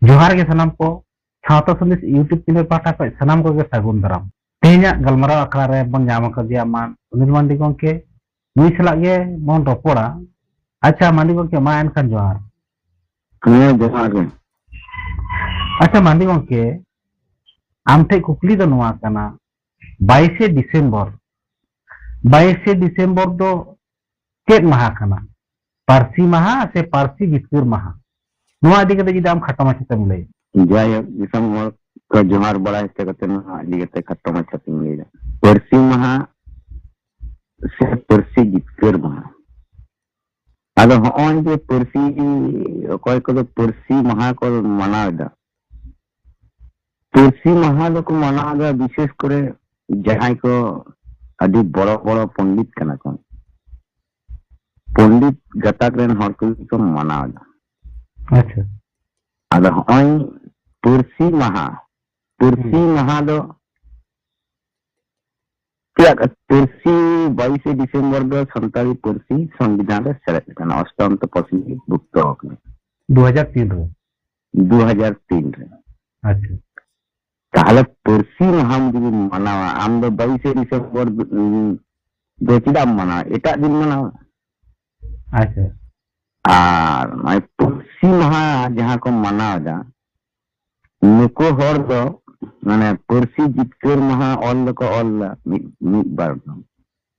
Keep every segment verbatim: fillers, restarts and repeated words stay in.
ᱡᱚᱦᱟᱨ ᱜᱮ ᱥᱟᱱᱟᱢ ᱠᱚ, ᱥᱟᱶᱛᱟ ᱥᱟᱸᱫᱮᱥ YouTube channel ᱯᱟᱦᱴᱟ ᱠᱷᱚᱱ ᱥᱟᱱᱟᱢ ᱠᱚᱜᱮ ᱥᱟᱹᱜᱩᱱ ᱫᱟᱨᱟᱢ᱾ ᱛᱮᱦᱮᱧᱟᱜ ᱜᱟᱞᱢᱟᱨᱟᱣ ᱟᱠᱷᱲᱟ ᱨᱮ ᱵᱚᱱ ᱧᱟᱢ ᱟᱠᱟᱫᱮᱭᱟ ᱢᱟᱱ ᱥᱩᱱᱤᱞ ᱢᱟᱱᱰᱤ ᱜᱚᱢᱠᱮ᱾ ᱱᱩᱭ ᱥᱟᱞᱟᱜ ᱜᱮ ᱵᱚᱱ ᱨᱚᱯᱚᱲᱟ᱾ ᱟᱪᱪᱷᱟ ᱢᱟᱱᱰᱤ ᱜᱚᱢᱠᱮ, ᱢᱟ ᱮᱱᱠᱷᱟᱱ ᱡᱚᱦᱟᱨ᱾ ᱦᱮᱸ, ᱡᱚᱦᱟᱨ ᱜᱮ᱾ ᱟᱪᱪᱷᱟ ᱢᱟᱱᱰᱤ ᱜᱚᱢᱠᱮ, ᱟᱢ ᱴᱷᱮᱱ ᱠᱩᱠᱞᱤ ᱫᱚ ᱱᱚᱣᱟ ᱠᱟᱱᱟ, ᱵᱟᱭᱤᱥᱮ ᱰᱤᱥᱮᱢᱵᱚᱨ, ᱵᱟᱭᱤᱥᱮ ᱰᱤᱥᱮᱢᱵᱚᱨ ᱫᱚ ᱪᱮᱫ ᱢᱟᱦᱟ ᱠᱟᱱᱟ? ᱯᱟᱹᱨᱥᱤ ᱢᱟᱦᱟ ᱥᱮ ᱯᱟᱹᱨᱥᱤ ᱡᱤᱛᱠᱟᱹᱨ ᱢᱟᱦᱟ? ᱱᱚᱣᱟ ᱤᱫᱤ ᱠᱟᱛᱮ ᱡᱩᱫᱤ ᱟᱢ ᱠᱷᱟᱴᱚ ᱢᱟᱪᱷᱟ ᱛᱮᱢ ᱞᱟᱹᱭᱟ᱾ ᱡᱟᱭᱦᱳᱠ, ᱫᱤᱥᱚᱢ ᱦᱚᱲ ᱠᱚ ᱡᱚᱦᱟᱨ ᱵᱟᱲᱟᱭ ᱦᱚᱪᱚ ᱠᱟᱛᱮ ᱱᱚᱣᱟ ᱤᱫᱤ ᱠᱟᱛᱮ ᱠᱷᱟᱴᱚ ᱢᱟᱪᱷᱟ ᱛᱮᱧ ᱞᱟᱹᱭᱫᱟ᱾ ᱯᱟᱹᱨᱥᱤ ᱢᱟᱦᱟ ᱥᱮ ᱯᱟᱹᱨᱥᱤ ᱡᱤᱛᱠᱟᱹᱨ ᱢᱟᱦᱟ, ᱟᱫᱚ ᱦᱚᱸᱜᱼᱚᱭ ᱡᱮ ᱯᱟᱹᱨᱥᱤ, ᱚᱠᱚᱭ ᱠᱚᱫᱚ ᱯᱟᱹᱨᱥᱤ ᱢᱟᱦᱟ ᱠᱚ ᱢᱟᱱᱟᱣ ᱮᱫᱟ, ᱯᱟᱹᱨᱥᱤ ᱢᱟᱦᱟ ᱫᱚᱠᱚ ᱢᱟᱱᱟᱣ ᱮᱫᱟ ᱵᱤᱥᱮᱥ ᱠᱚᱨᱮ ᱡᱟᱦᱟᱸᱭ ᱠᱚ ᱟᱹᱰᱤ ᱵᱚᱲᱚ ᱵᱚᱲᱚ ᱯᱚᱱᱰᱤᱛ ᱠᱟᱱᱟ ᱠᱚ, ᱯᱚᱱᱰᱤᱛ ᱜᱟᱛᱟᱠ ᱨᱮᱱ ᱦᱚᱲ ᱠᱚᱜᱮ ᱠᱚ ᱢᱟᱱᱟᱣ ᱮᱫᱟ᱾ ᱟᱪᱪᱷᱟ᱾ ᱟᱫᱚ ᱦᱚᱸᱜᱼᱚᱭ ᱯᱟᱹᱨᱥᱤ ᱢᱟᱦᱟ, ᱯᱟᱹᱨᱥᱤ ᱦᱩᱸ᱾ ᱢᱟᱦᱟ ᱫᱚ ᱪᱮᱫᱟᱜ ᱯᱟᱹᱨᱥᱤ, ᱵᱟᱭᱤᱥᱮ ᱰᱤᱥᱮᱢᱵᱚᱨ ᱫᱚ ᱥᱟᱱᱛᱟᱲᱤ ᱯᱟᱹᱨᱥᱤ ᱥᱚᱝᱵᱤᱫᱷᱟᱱ ᱨᱮ ᱥᱮᱞᱮᱫ ᱟᱠᱟᱱᱟ, ᱚᱥᱴᱚᱢ ᱛᱚᱯᱚ ᱥᱤᱞᱤ ᱵᱷᱩᱠᱛᱚ ᱟᱠᱟᱱᱟ᱾ ᱫᱩ ᱦᱟᱡᱟᱨ ᱛᱤᱱ ᱨᱮ᱾ ᱫᱩ ᱦᱟᱡᱟᱨ ᱛᱤᱱ ᱨᱮ᱾ ᱟᱪᱪᱷᱟ᱾ ᱛᱟᱦᱞᱮ ᱯᱟᱹᱨᱥᱤ ᱢᱟᱦᱟᱢ ᱡᱩᱫᱤᱢ ᱢᱟᱱᱟᱣᱟ, ᱟᱢ ᱫᱚ ᱵᱟᱭᱤᱥᱮ ᱰᱤᱥᱮᱢᱵᱚᱨ ᱫᱚ, ᱫᱚ ᱪᱮᱫᱟᱜ ᱮᱢ ᱢᱟᱱᱟᱣᱟ? ᱮᱴᱟᱜ ᱫᱤᱱ ᱢᱟᱱᱟᱣᱟ᱾ ᱟᱪᱪᱷᱟ᱾ ᱟᱨ ᱱᱚᱜᱼᱚᱭ ᱯᱟᱹᱨᱥᱤ ᱢᱟᱦᱟ ᱡᱟᱦᱟᱸ ᱠᱚ ᱢᱟᱱᱟᱣ ᱮᱫᱟ, ᱱᱩᱠᱩ ᱦᱚᱲ ᱫᱚ ᱢᱟᱱᱮ ᱯᱟᱹᱨᱥᱤ ᱡᱤᱛᱠᱟᱹᱨ ᱢᱟᱦᱟ ᱚᱞ ᱫᱚᱠᱚ ᱚᱞ ᱮᱫᱟ ᱢᱤᱫ, ᱢᱤᱫ ᱵᱟᱨ ᱫᱚ᱾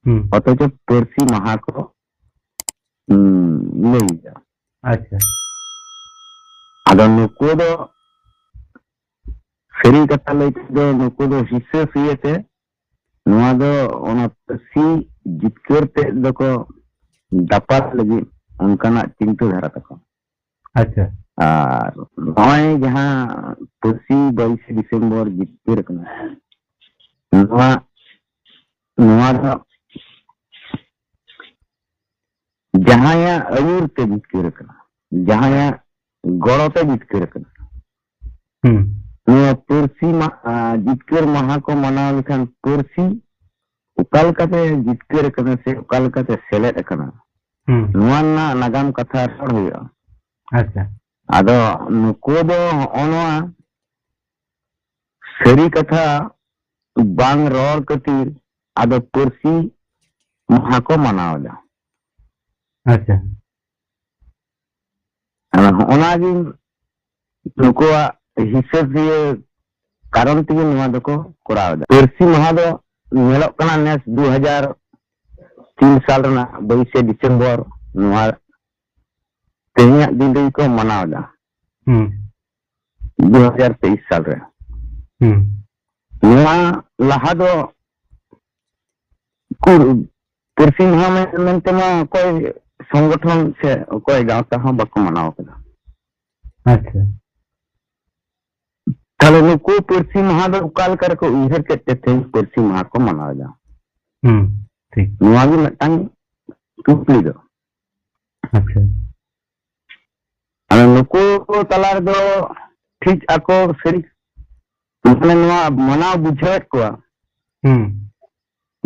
ᱦᱩᱸ᱾ ᱚᱛᱷᱚᱪᱚ ᱯᱟᱹᱨᱥᱤ ᱢᱟᱦᱟ ᱠᱚ, ᱦᱩᱸ, ᱞᱟᱹᱭ ᱮᱫᱟ᱾ ᱟᱪᱪᱷᱟ᱾ ᱟᱫᱚ ᱱᱩᱠᱩ ᱫᱚ ᱥᱟᱹᱨᱤ ᱠᱟᱛᱷᱟ ᱞᱟᱹᱭ ᱛᱮᱫᱚ ᱱᱩᱠᱩ ᱫᱚ ᱦᱤᱥᱟᱹ ᱥᱩᱭᱟᱹ ᱛᱮ ᱱᱚᱣᱟ ᱫᱚ ᱚᱱᱟ ᱯᱟᱹᱨᱥᱤ ᱡᱤᱛᱠᱟᱹᱨ ᱛᱮᱫ ᱫᱚᱠᱚ ᱫᱟᱯᱟᱞ ᱞᱟᱹᱜᱤᱫ ᱚᱱᱠᱟᱱᱟᱜ ᱪᱤᱱᱛᱟᱹ ᱫᱷᱟᱨᱟ ᱛᱟᱠᱚ᱾ ᱟᱪᱪᱷᱟ᱾ ᱟᱨ ᱱᱚᱜᱼᱚᱭ ᱡᱟᱦᱟᱸ ᱯᱟᱹᱨᱥᱤ ᱵᱟᱭᱤᱥᱮ ᱰᱤᱥᱮᱢᱵᱚᱨ ᱡᱤᱛᱠᱟᱹᱨ ᱠᱟᱱᱟ, ᱱᱚᱣᱟ, ᱱᱚᱣᱟ ᱫᱚ ᱡᱟᱦᱟᱸᱭᱟᱜ ᱟᱹᱭᱩᱨ ᱛᱮ ᱡᱤᱛᱠᱟᱹᱨ ᱠᱟᱱᱟ, ᱡᱟᱦᱟᱸᱭᱟᱜ ᱜᱚᱲᱚ ᱛᱮ ᱡᱤᱛᱠᱟᱹᱨ ᱠᱟᱱᱟ᱾ ᱦᱩᱸ᱾ ᱱᱚᱣᱟ ᱯᱟᱹᱨᱥᱤ ᱢᱟ-, ᱟ, ᱡᱤᱛᱠᱟᱹᱨ ᱢᱟᱦᱟ ᱠᱚ ᱢᱟᱱᱟᱣ ᱞᱮᱠᱷᱟᱱ ᱯᱟᱹᱨᱥᱤ ᱚᱠᱟ ᱞᱮᱠᱟᱛᱮ ᱡᱤᱛᱠᱟᱹᱨ ᱟᱠᱟᱱᱟ ᱥᱮ ᱚᱠᱟ ᱞᱮᱠᱟᱛᱮ ᱥᱮᱞᱮᱫ ᱟᱠᱟᱱᱟ, ᱦᱩᱸ᱾ ᱱᱚᱣᱟ ᱨᱮᱱᱟᱜ ᱱᱟᱜᱟᱢ ᱠᱟᱛᱷᱟ ᱨᱚᱲ ᱦᱩᱭᱩᱜᱼᱟ᱾ ᱟᱪᱪᱷᱟ᱾ ᱟᱫᱚ ᱱᱩᱠᱩ ᱫᱚ ᱦᱚᱸᱜᱼᱚ ᱱᱚᱣᱟ ᱥᱟᱹᱨᱤ ᱠᱟᱛᱷᱟ ᱵᱟᱝ ᱨᱚᱲ ᱠᱷᱟᱹᱛᱤᱨ ᱟᱫᱚ ᱯᱟᱹᱨᱥᱤ ᱢᱟᱦᱟ ᱠᱚ ᱢᱟᱱᱟᱣ ᱮᱫᱟ᱾ ᱟᱪᱪᱷᱟ᱾ ᱟᱫᱚ ᱦᱚᱸᱜᱼᱚ ᱱᱟ ᱜᱮ ᱱᱩᱠᱩᱣᱟᱜ ᱦᱤᱥᱟᱹᱵᱤᱭᱟᱹ ᱠᱟᱨᱚᱱ ᱛᱮᱜᱮ ᱱᱚᱣᱟ ᱫᱚᱠᱚ ᱠᱚᱨᱟᱣ ᱮᱫᱟ᱾ ᱯᱟᱹᱨᱥᱤ ᱢᱟᱦᱟ ᱫᱚ ᱧᱮᱞᱚᱜ ᱠᱟᱱᱟ ᱱᱮᱥ ᱫᱩ ᱦᱟᱡᱟᱨ ᱛᱤᱱ ᱥᱟᱞ ᱨᱮᱱᱟᱜ ᱵᱟᱭᱤᱥᱮ ᱰᱤᱥᱮᱢᱵᱚᱨ ᱱᱚᱣᱟ ᱛᱮᱦᱮᱧᱟᱜ ᱫᱤᱱ ᱨᱮᱜᱮ ᱠᱚ ᱢᱟᱱᱟᱣ ᱮᱫᱟ᱾ ᱦᱩᱸ᱾ ᱫᱩ ᱦᱟᱡᱟᱨ ᱛᱮᱭᱤᱥ ᱥᱟᱞ ᱨᱮ᱾ ᱦᱩᱸ᱾ ᱱᱚᱣᱟ ᱞᱟᱦᱟ ᱫᱚ ᱠᱩ-, ᱯᱟᱹᱨᱥᱤ ᱢᱟᱦᱟ ᱢᱮᱱ-, ᱢᱮᱱᱛᱮ ᱢᱟ ᱚᱠᱚᱭ ᱥᱚᱝᱜᱚᱴᱷᱚᱱ ᱥᱮ ᱚᱠᱚᱭ ᱜᱟᱶᱛᱟ ᱦᱚᱸ ᱵᱟᱠᱚ ᱢᱟᱱᱟᱣ ᱠᱟᱫᱟ᱾ ᱟᱪᱪᱷᱟ᱾ ᱛᱟᱦᱞᱮ ᱱᱩᱠᱩ ᱯᱟᱹᱨᱥᱤ ᱢᱟᱦᱟ ᱫᱚ ᱚᱠᱟ ᱞᱮᱠᱟ ᱨᱮᱠᱚ ᱩᱭᱦᱟᱹᱨ ᱠᱮᱫ ᱛᱮ ᱛᱮᱦᱮᱧ ᱯᱟᱹᱨᱥᱤ ᱢᱟᱦᱟ ᱠᱚ ᱢᱟᱱᱟᱣ ᱮᱫᱟ? ᱦᱩᱸ, ᱴᱷᱤᱠ᱾ ᱱᱚᱣᱟ ᱜᱮ ᱢᱤᱫᱴᱟᱝ ᱠᱩᱠᱞᱤ ᱫᱚ᱾ ᱟᱪᱪᱷᱟ᱾ ᱟᱫᱚ ᱱᱩᱠᱩ ᱛᱟᱞᱟ ᱨᱮᱫᱚ ᱴᱷᱤᱠ ᱟᱠᱚ ᱥᱟᱹᱨᱤ, ᱢᱟᱱᱮ ᱱᱚᱣᱟ ᱢᱟᱱᱟᱣ ᱵᱩᱡᱷᱟᱹᱣᱮᱫ ᱠᱚᱣᱟ, ᱦᱩᱸ᱾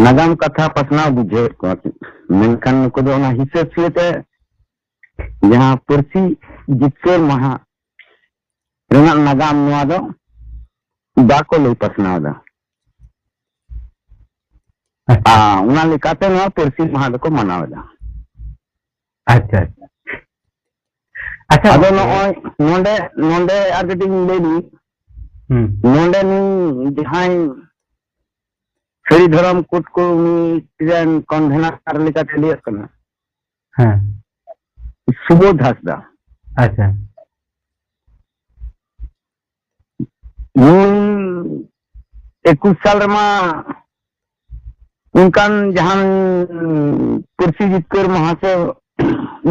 ᱱᱟᱜᱟᱢ ᱠᱟᱛᱷᱟ ᱯᱟᱥᱱᱟᱣ ᱵᱩᱡᱷᱟᱹᱣᱮᱫ ᱠᱚᱣᱟ᱾ ᱢᱮᱱᱠᱷᱟᱱ ᱱᱩᱠᱩ ᱫᱚ ᱚᱱᱟ ᱦᱤᱥᱟᱹ ᱥᱩᱭᱟᱹ ᱛᱮ ᱡᱟᱦᱟᱸ ᱯᱟᱹᱨᱥᱤ ᱡᱤᱛᱠᱟᱹᱨ ᱢᱟᱦᱟ ᱨᱮᱱᱟᱜ ᱱᱟᱜᱟᱢ ᱱᱚᱣᱟ ᱫᱚ ᱵᱟᱠᱚ ᱞᱟᱹᱭ ᱯᱟᱥᱱᱟᱣ ᱮᱫᱟ᱾ ᱟᱪᱪᱷᱟ᱾ ᱟᱨ ᱚᱱᱟ ᱞᱮᱠᱟᱛᱮ ᱱᱚᱣᱟ ᱯᱟᱹᱨᱥᱤ ᱢᱟᱦᱟ ᱫᱚᱠᱚ ᱢᱟᱱᱟᱣ ᱮᱫᱟ᱾ ᱟᱪᱪᱷᱟ, ᱟᱪᱪᱷᱟ᱾ ᱟᱪᱪᱷᱟ, ᱟᱫᱚ ᱜᱚᱢᱠᱮ᱾ ᱱᱚᱜᱼᱚᱭ ᱱᱚᱰᱮ, ᱱᱚᱰᱮ ᱟᱨ ᱠᱟᱹᱴᱤᱡ ᱤᱧ ᱞᱟᱹᱭ ᱞᱮᱜᱮ᱾ ᱦᱩᱸ᱾ ᱱᱚᱰᱮ ᱱᱩᱭ ᱡᱟᱦᱟᱸᱭ ᱥᱟᱹᱨᱤ ᱫᱷᱚᱨᱚᱢ ᱠᱳᱰ ᱠᱚᱢᱤᱴᱤ ᱨᱮᱱ ᱠᱚᱱᱵᱷᱮᱱᱟᱨ ᱞᱮᱠᱟᱛᱮ ᱞᱟᱹᱭᱚᱜ ᱠᱟᱱᱟ ᱦᱮᱸ᱾ ᱥᱩᱵᱳᱫᱷ ᱦᱟᱸᱥᱫᱟ᱾ ᱟᱪᱪᱷᱟ᱾ ᱱᱩᱭ ᱮᱠᱩᱥ ᱥᱟᱞ ᱨᱮᱢᱟ ᱚᱱᱠᱟᱱ ᱡᱟᱦᱟᱱ ᱯᱟᱹᱨᱥᱤ ᱡᱤᱛᱠᱟᱹᱨ ᱢᱟᱦᱟ ᱥᱮ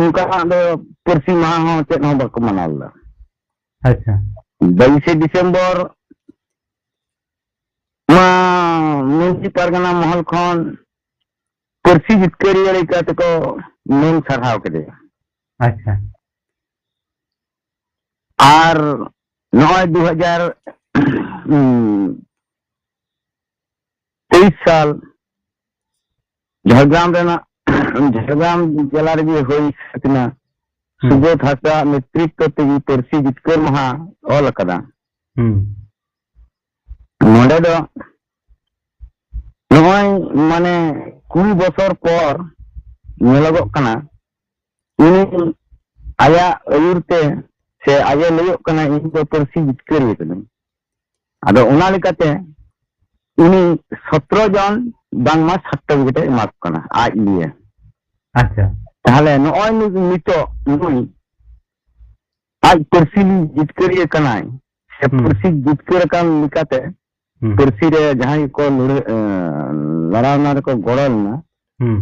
ᱚᱱᱠᱟᱱᱟᱜ ᱫᱚ ᱯᱟᱹᱨᱥᱤ ᱢᱟᱦᱟ ᱦᱚᱸ ᱪᱮᱫ ᱦᱚᱸ ᱵᱟᱠᱚ ᱢᱟᱱᱟᱣ ᱞᱮᱫᱟ᱾ ᱟᱪᱪᱷᱟ᱾ ᱵᱟᱭᱤᱥᱮ ᱰᱤᱥᱮᱢᱵᱚᱨ ᱢᱟ ᱢᱟᱹᱡᱷᱤ ᱯᱟᱨᱜᱟᱱᱟ ᱢᱚᱦᱚᱞ ᱠᱷᱚᱱ ᱯᱟᱹᱨᱥᱤ ᱡᱤᱛᱠᱟᱹᱨᱤᱭᱟᱹ ᱞᱮᱠᱟ ᱛᱮᱠᱚ ᱢᱟᱹᱱ ᱥᱟᱨᱦᱟᱣ ᱠᱮᱫᱮᱭᱟ᱾ ᱟᱪᱪᱷᱟ᱾ ᱟᱨ ᱱᱚᱜᱼᱚᱭ ᱫᱩ ᱦᱟᱡᱟᱨ ᱛᱮᱭᱤᱥ ᱥᱟᱞ ᱡᱷᱟᱲᱜᱨᱟᱢ ᱨᱮᱱᱟᱜ, ᱡᱷᱟᱲᱜᱨᱟᱢ ᱡᱮᱞᱟ ᱨᱮᱜᱮ ᱦᱩᱭ ᱥᱟᱹᱛ ᱮᱱᱟ ᱦᱩᱸ᱾ ᱥᱩᱵᱳᱫᱷ ᱦᱟᱸᱥᱫᱟ ᱱᱮᱛᱨᱤᱛᱵ ᱛᱮᱜᱮ ᱯᱟᱹᱨᱥᱤ ᱡᱤᱛᱠᱟᱹᱨ ᱢᱟᱦᱟ ᱚᱞ ᱟᱠᱟᱫᱟ᱾ ᱦᱩᱸ᱾ ᱱᱚᱰᱮ ᱫᱚ ᱱᱚᱜᱼᱚᱭ ᱢᱟᱱᱮ ᱠᱩᱲᱤ ᱵᱚᱪᱷᱚᱨ ᱯᱚᱨ ᱧᱮᱞᱚᱜᱚᱜ ᱠᱟᱱᱟ, ᱩᱱᱤ ᱟᱭᱟᱜ ᱟᱹᱭᱩᱨ ᱛᱮ ᱥᱮ ᱟᱡ ᱮ ᱞᱟᱹᱭᱚᱜ ᱠᱟᱱᱟ, "ᱤᱧ ᱫᱚ ᱯᱟᱹᱨᱥᱤ ᱡᱤᱛᱠᱟᱹᱨᱤᱭᱟᱹ ᱠᱟᱹᱱᱟᱹᱧ᱾" ᱟᱫᱚ ᱚᱱᱟ ᱞᱮᱠᱟᱛᱮ ᱩᱱᱤ ᱥᱚᱛᱨᱚ ᱡᱚᱱ ᱵᱟᱝᱢᱟ certificate ᱮ ᱮᱢᱟ ᱠᱚ ᱠᱟᱱᱟ ᱟᱡ ᱱᱤᱭᱮ᱾ ᱟᱪᱪᱷᱟ᱾ ᱛᱟᱦᱞᱮ ᱱᱚᱜᱼᱚᱭ ᱱᱩ-, ᱱᱤᱛᱚᱜ ᱱᱩᱭ ᱟᱡ ᱯᱟᱹᱨᱥᱤ ᱡᱤᱛᱠᱟᱹᱨᱤᱭᱟᱹ ᱠᱟᱱᱟᱭ, ᱥᱮ ᱦᱩᱸ᱾ ᱯᱟᱹᱨᱥᱤ ᱡᱤᱛᱠᱟᱹᱨ ᱟᱠᱟᱱ ᱞᱮᱠᱟᱛᱮ ᱦᱩᱸ᱾ ᱯᱟᱹᱨᱥᱤ ᱨᱮ ᱡᱟᱦᱟᱸᱭ ᱠᱚ ᱞᱟᱹᱲᱦᱟᱹᱭ, ᱮ, ᱞᱟᱲᱟᱣᱱᱟ ᱨᱮᱠᱚ ᱜᱚᱲᱚ ᱞᱮᱱᱟ᱾ ᱦᱩᱸ᱾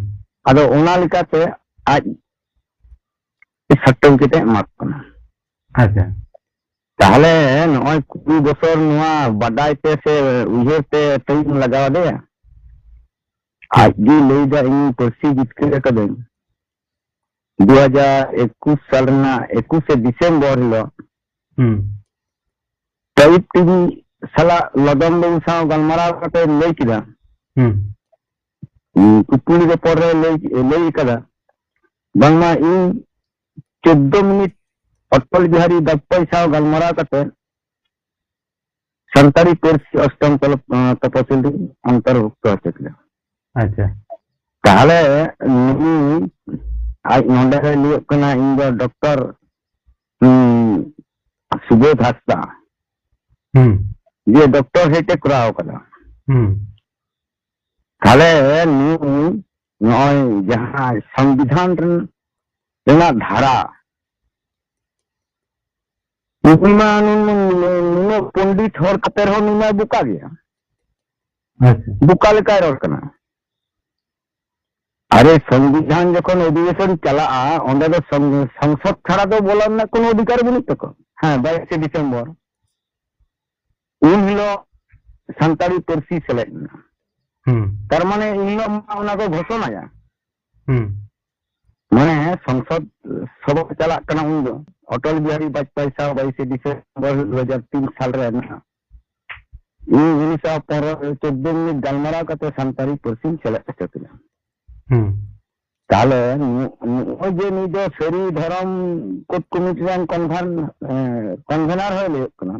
ᱟᱫᱚ ᱚᱱᱟ ᱞᱮᱠᱟᱛᱮ ᱟᱡ certificate ᱮ ᱮᱢᱟ ᱠᱚ ᱠᱟᱱᱟ᱾ ᱟᱪᱪᱷᱟ᱾ ᱛᱟᱦᱞᱮ ᱱᱚᱜᱼᱚᱭ ᱠᱩᱲᱤ ᱵᱚᱪᱷᱚᱨ ᱱᱚᱣᱟ ᱵᱟᱰᱟᱭ ᱛᱮ ᱥᱮ ᱩᱭᱦᱟᱹᱨ ᱛᱮ time ᱞᱟᱜᱟᱣ ᱟᱫᱮᱭᱟ? ᱟᱡ ᱜᱮ ᱞᱟᱹᱭ ᱫᱟ, "ᱤᱧ ᱯᱟᱹᱨᱥᱤ ᱡᱤᱛᱠᱟᱹᱨ ᱟᱠᱟᱫᱟᱹᱧ ᱫᱩ ᱦᱟᱡᱟᱨ ᱮᱠᱩᱥ ᱥᱟᱞ ᱨᱮᱱᱟᱜ ᱮᱠᱩᱥᱮ ᱰᱤᱥᱮᱢᱵᱚᱨ ᱦᱤᱞᱳᱜ ᱦᱩᱸ᱾ ᱴᱟᱭᱤᱯ ᱴᱤᱵᱷᱤ ᱥᱟᱞᱟᱜ ᱞᱚᱫᱚᱢ ᱵᱟᱹᱵᱩ ᱥᱟᱶ ᱜᱟᱞᱢᱟᱨᱟᱣ ᱠᱟᱛᱮ ᱞᱟᱹᱭ ᱠᱮᱫᱟ, ᱦᱩᱸ᱾ ᱩᱸ, ᱠᱩᱠᱞᱤ ᱨᱚᱯᱚᱲ ᱨᱮ ᱞᱟᱹᱭ, ᱞᱟᱹᱭ ᱠᱟᱫᱟ, ᱵᱟᱝᱢᱟ ᱤᱧ ᱪᱳᱫᱫᱳ ᱢᱤᱱᱤᱴ ᱚᱴᱚᱞ ᱵᱤᱦᱟᱨᱤ ᱵᱟᱡᱽᱯᱮᱭᱤ ᱥᱟᱶ ᱜᱟᱞᱢᱟᱨᱟᱣ ᱠᱟᱛᱮ ᱥᱟᱱᱛᱟᱲᱤ ᱯᱟᱹᱨᱥᱤ ᱚᱥᱴᱚᱢ ᱛᱚᱞᱚᱵ-, ᱟᱸ, ᱛᱚᱯᱚᱥᱤᱞ ᱨᱤᱧ ᱚᱱᱛᱚᱨᱵᱷᱩᱠᱛᱚ ᱦᱚᱪᱚ ᱠᱮᱫᱟ᱾" ᱟᱪᱪᱷᱟ᱾ ᱛᱟᱦᱞᱮ ᱱᱩᱭ ᱟᱡ ᱱᱚᱰᱮ ᱨᱮ ᱞᱟᱹᱭᱚᱜ ᱠᱟᱱᱟ, "ᱤᱧ ᱫᱚ ᱰᱚᱠᱴᱚᱨ, ᱩᱸ, ᱥᱩᱵᱳᱫᱷ ᱦᱟᱸᱥᱫᱟ", ᱦᱩᱸ᱾ ᱡᱮ ᱰᱚᱠᱴᱚᱨ ᱦᱮᱴ ᱮ ᱠᱚᱨᱟᱣ ᱠᱟᱫᱟ᱾ ᱦᱩᱸ᱾ ᱛᱟᱦᱞᱮ ᱱᱩᱭ ᱱᱚᱜᱼᱚᱭ ᱡᱟᱦᱟᱸ ᱥᱚᱝᱵᱤᱫᱷᱟᱱ ᱨᱮᱱ, ᱨᱮᱱᱟᱜ ᱫᱷᱟᱨᱟ, ᱩᱱᱤ ᱢᱟ ᱱᱩᱱ-, ᱱᱩᱱᱟᱹᱜ ᱯᱚᱱᱰᱤᱛ ᱦᱚᱲ ᱠᱟᱛᱮ ᱨᱮᱦᱚᱸ ᱱᱩᱭ ᱢᱟ ᱵᱚᱠᱟ ᱜᱮᱭᱟ᱾ ᱟᱪᱪᱷᱟ᱾ ᱵᱚᱠᱟ ᱞᱮᱠᱟᱭ ᱨᱚᱲ ᱠᱟᱱᱟ᱾ ᱟᱨᱮ, ᱥᱚᱝᱵᱤᱫᱷᱟᱱ ᱡᱚᱠᱷᱚᱱ ᱚᱫᱷᱤᱵᱮᱥᱚᱱ ᱪᱟᱞᱟᱜᱼᱟ, ᱚᱸᱰᱮ ᱫᱚ ᱥᱚᱝ-, ᱥᱚᱝᱥᱚᱫ ᱪᱷᱟᱲᱟ ᱫᱚ ᱵᱚᱞᱚ ᱨᱮᱱᱟᱜ ᱠᱳᱱᱳ ᱚᱫᱷᱤᱠᱟᱨ ᱵᱟᱹᱱᱩᱜ ᱛᱟᱠᱚᱣᱟ᱾ ᱦᱮᱸ, ᱵᱟᱭᱤᱥᱮ ᱰᱤᱥᱮᱢᱵᱚᱨ, ᱩᱱ ᱦᱤᱞᱳᱜ ᱥᱟᱱᱛᱟᱲᱤ ᱯᱟᱹᱨᱥᱤ ᱥᱮᱞᱮᱫ ᱮᱱᱟ᱾ ᱦᱩᱸ᱾ ᱛᱟᱨ ᱢᱟᱱᱮ, ᱩᱱ ᱦᱤᱞᱳᱜ ᱢᱟ ᱚᱱᱟ ᱠᱚ ᱜᱷᱳᱥᱚᱱᱟᱭᱟ᱾ ᱦᱩᱸ᱾ ᱢᱟᱱᱮ, ᱥᱚᱝᱥᱚᱫ ᱥᱚᱵᱷᱟ ᱪᱟᱞᱟᱜ ᱠᱟᱱᱟ ᱩᱱ ᱫᱚ, ᱚᱴᱚᱞ ᱵᱤᱦᱟᱨᱤ ᱵᱟᱡᱽᱯᱮᱭᱤ ᱥᱟᱶ ᱵᱟᱭᱤᱥᱮ ᱰᱤᱥᱮᱢᱵᱚᱨ ᱫᱩ ᱦᱟᱡᱟᱨ ᱛᱤᱱ ᱥᱟᱞ ᱨᱮ ᱢᱮᱱᱟᱜᱼᱟ᱾ ᱤᱧ ᱩᱱᱤ ᱥᱟᱶ ᱯᱚᱱᱨᱚ, ᱪᱳᱫᱫᱳ ᱢᱤᱱᱤᱴ ᱜᱟᱞᱢᱟᱨᱟᱣ ᱠᱟᱛᱮ ᱥᱟᱱᱛᱟᱲᱤ ᱯᱟᱹᱨᱥᱤᱧ ᱥᱮᱞᱮᱫ ᱦᱚᱪᱚ ᱠᱮᱫᱟ᱾ ᱦᱩᱸ᱾ ᱟᱞᱮ ᱱᱩ-, ᱱᱚᱜᱼᱚᱭ ᱡᱮ ᱱᱩᱭ ᱫᱚ ᱥᱟᱹᱨᱤ ᱫᱷᱚᱨᱚᱢ ᱠᱳᱰ ᱠᱚᱢᱤᱴᱤ ᱨᱮᱱ ᱠᱚᱱᱵᱷᱮᱱ-, ᱮ, ᱠᱚᱱᱵᱷᱮᱱᱟᱨ ᱦᱚᱸᱭ ᱞᱟᱹᱭᱚᱜ ᱠᱟᱱᱟ᱾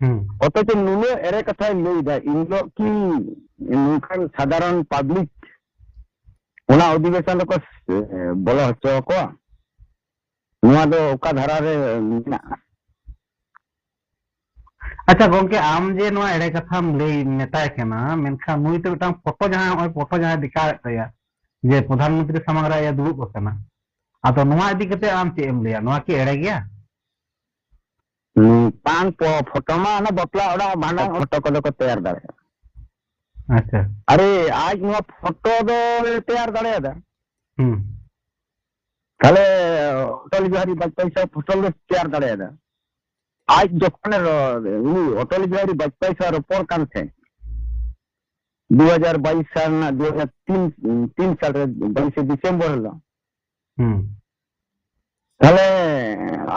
ᱦᱩᱸ᱾ ᱚᱛᱷᱚᱪᱚ ᱱᱩᱱᱟᱹᱜ ᱮᱲᱮ ᱠᱟᱛᱷᱟᱭ ᱞᱟᱹᱭ ᱮᱫᱟ, ᱤᱱ ᱦᱤᱞᱳᱜ ᱠᱤ ᱱᱚᱝᱠᱟᱱ ᱥᱟᱫᱷᱟᱨᱚᱱ ᱯᱟᱵᱽᱞᱤᱠ ᱚᱱᱟ ᱚᱫᱷᱤᱵᱮᱥᱚᱱ ᱨᱮᱠᱚ, ᱮ, ᱵᱚᱞᱚ ᱦᱚᱪᱚ ᱟᱠᱚᱣᱟ? ᱱᱚᱣᱟ ᱫᱚ ᱚᱠᱟ ᱫᱷᱟᱨᱟ ᱨᱮ ᱢᱮᱱᱟᱜᱼᱟ? ᱟᱪᱪᱷᱟ ᱜᱚᱝᱠᱮ, ᱟᱢ ᱡᱮ ᱱᱚᱣᱟ ᱮᱲᱮ ᱠᱟᱛᱷᱟᱢ ᱞᱟᱹᱭ ᱢᱮᱛᱟᱭ ᱠᱟᱱᱟ, ᱢᱮᱱᱠᱷᱟᱱ ᱱᱩᱭ ᱛᱚ ᱢᱤᱫᱴᱟᱝ ᱯᱷᱳᱴᱳ, ᱡᱟᱦᱟᱸ ᱱᱚᱜᱼᱚᱭ ᱯᱷᱳᱴᱳ ᱡᱟᱦᱟᱸᱭ ᱫᱮᱠᱷᱟᱣᱮᱫ ᱛᱟᱭᱟ, ᱡᱮ ᱯᱨᱚᱫᱷᱟᱱ ᱢᱚᱱᱛᱨᱤ ᱥᱟᱢᱟᱝ ᱨᱮ ᱟᱡ ᱮ ᱫᱩᱲᱩᱵ ᱟᱠᱟᱱᱟ, ᱟᱫᱚ ᱱᱚᱣᱟ ᱤᱫᱤ ᱠᱟᱛᱮ ᱟᱢ ᱪᱮᱫ ᱮᱢ ᱞᱟᱹᱭᱟ? ᱱᱚᱣᱟ ᱠᱤ ᱮᱲᱮ ᱜᱮᱭᱟ? ᱱᱚᱝᱠᱟᱱ ᱯᱚ-, ᱯᱷᱳᱴᱳ ᱢᱟ ᱚᱱᱟ ᱵᱟᱯᱞᱟ ᱚᱲᱟᱜ, ᱵᱷᱟᱸᱰᱟᱱ ᱯᱷᱳᱴᱳ ᱠᱚᱫᱚ ᱠᱚ ᱛᱮᱭᱟᱨ ᱫᱟᱲᱮᱭᱟᱜᱼᱟ᱾ ᱟᱪᱪᱷᱟ᱾ ᱟᱨᱮ, ᱟᱡ ᱱᱚᱣᱟ ᱯᱷᱳᱴᱳ ᱫᱚ ᱛᱮᱭᱟᱨ ᱫᱟᱲᱮᱭᱟᱫᱟ᱾ ᱦᱩᱸ᱾ ᱛᱟᱦᱞᱮ ᱚᱴᱚᱞ ᱵᱤᱦᱟᱨᱤ ᱵᱟᱡᱽᱯᱮᱭᱤ ᱥᱟᱶ ᱯᱷᱳᱴᱳ ᱞᱮ ᱛᱮᱭᱟᱨ ᱫᱟᱲᱮᱭᱟᱫᱟ᱾ ᱟᱡ ᱡᱚᱠᱷᱚᱱᱮ ᱨᱚ-, ᱩᱱᱤ ᱚᱴᱚᱞ ᱵᱤᱦᱟᱨᱤ ᱵᱟᱡᱽᱯᱮᱭᱤ ᱥᱟᱶ ᱨᱚᱯᱚᱲ ᱠᱟᱱ ᱛᱟᱦᱮᱸᱫ, ᱫᱩ ᱦᱟᱡᱟᱨ ᱵᱟᱭᱤᱥ ᱥᱟᱞ ᱨᱮᱱᱟᱜ, ᱫᱩ ᱦᱟᱡᱟᱨ ᱛᱤᱱ, ᱛᱤᱱ ᱥᱟᱞ ᱨᱮ ᱵᱟᱭᱤᱥᱮ ᱰᱤᱥᱮᱢᱵᱚᱨ ᱦᱤᱞᱳᱜ᱾ ᱦᱩᱸ᱾ ᱛᱟᱦᱞᱮ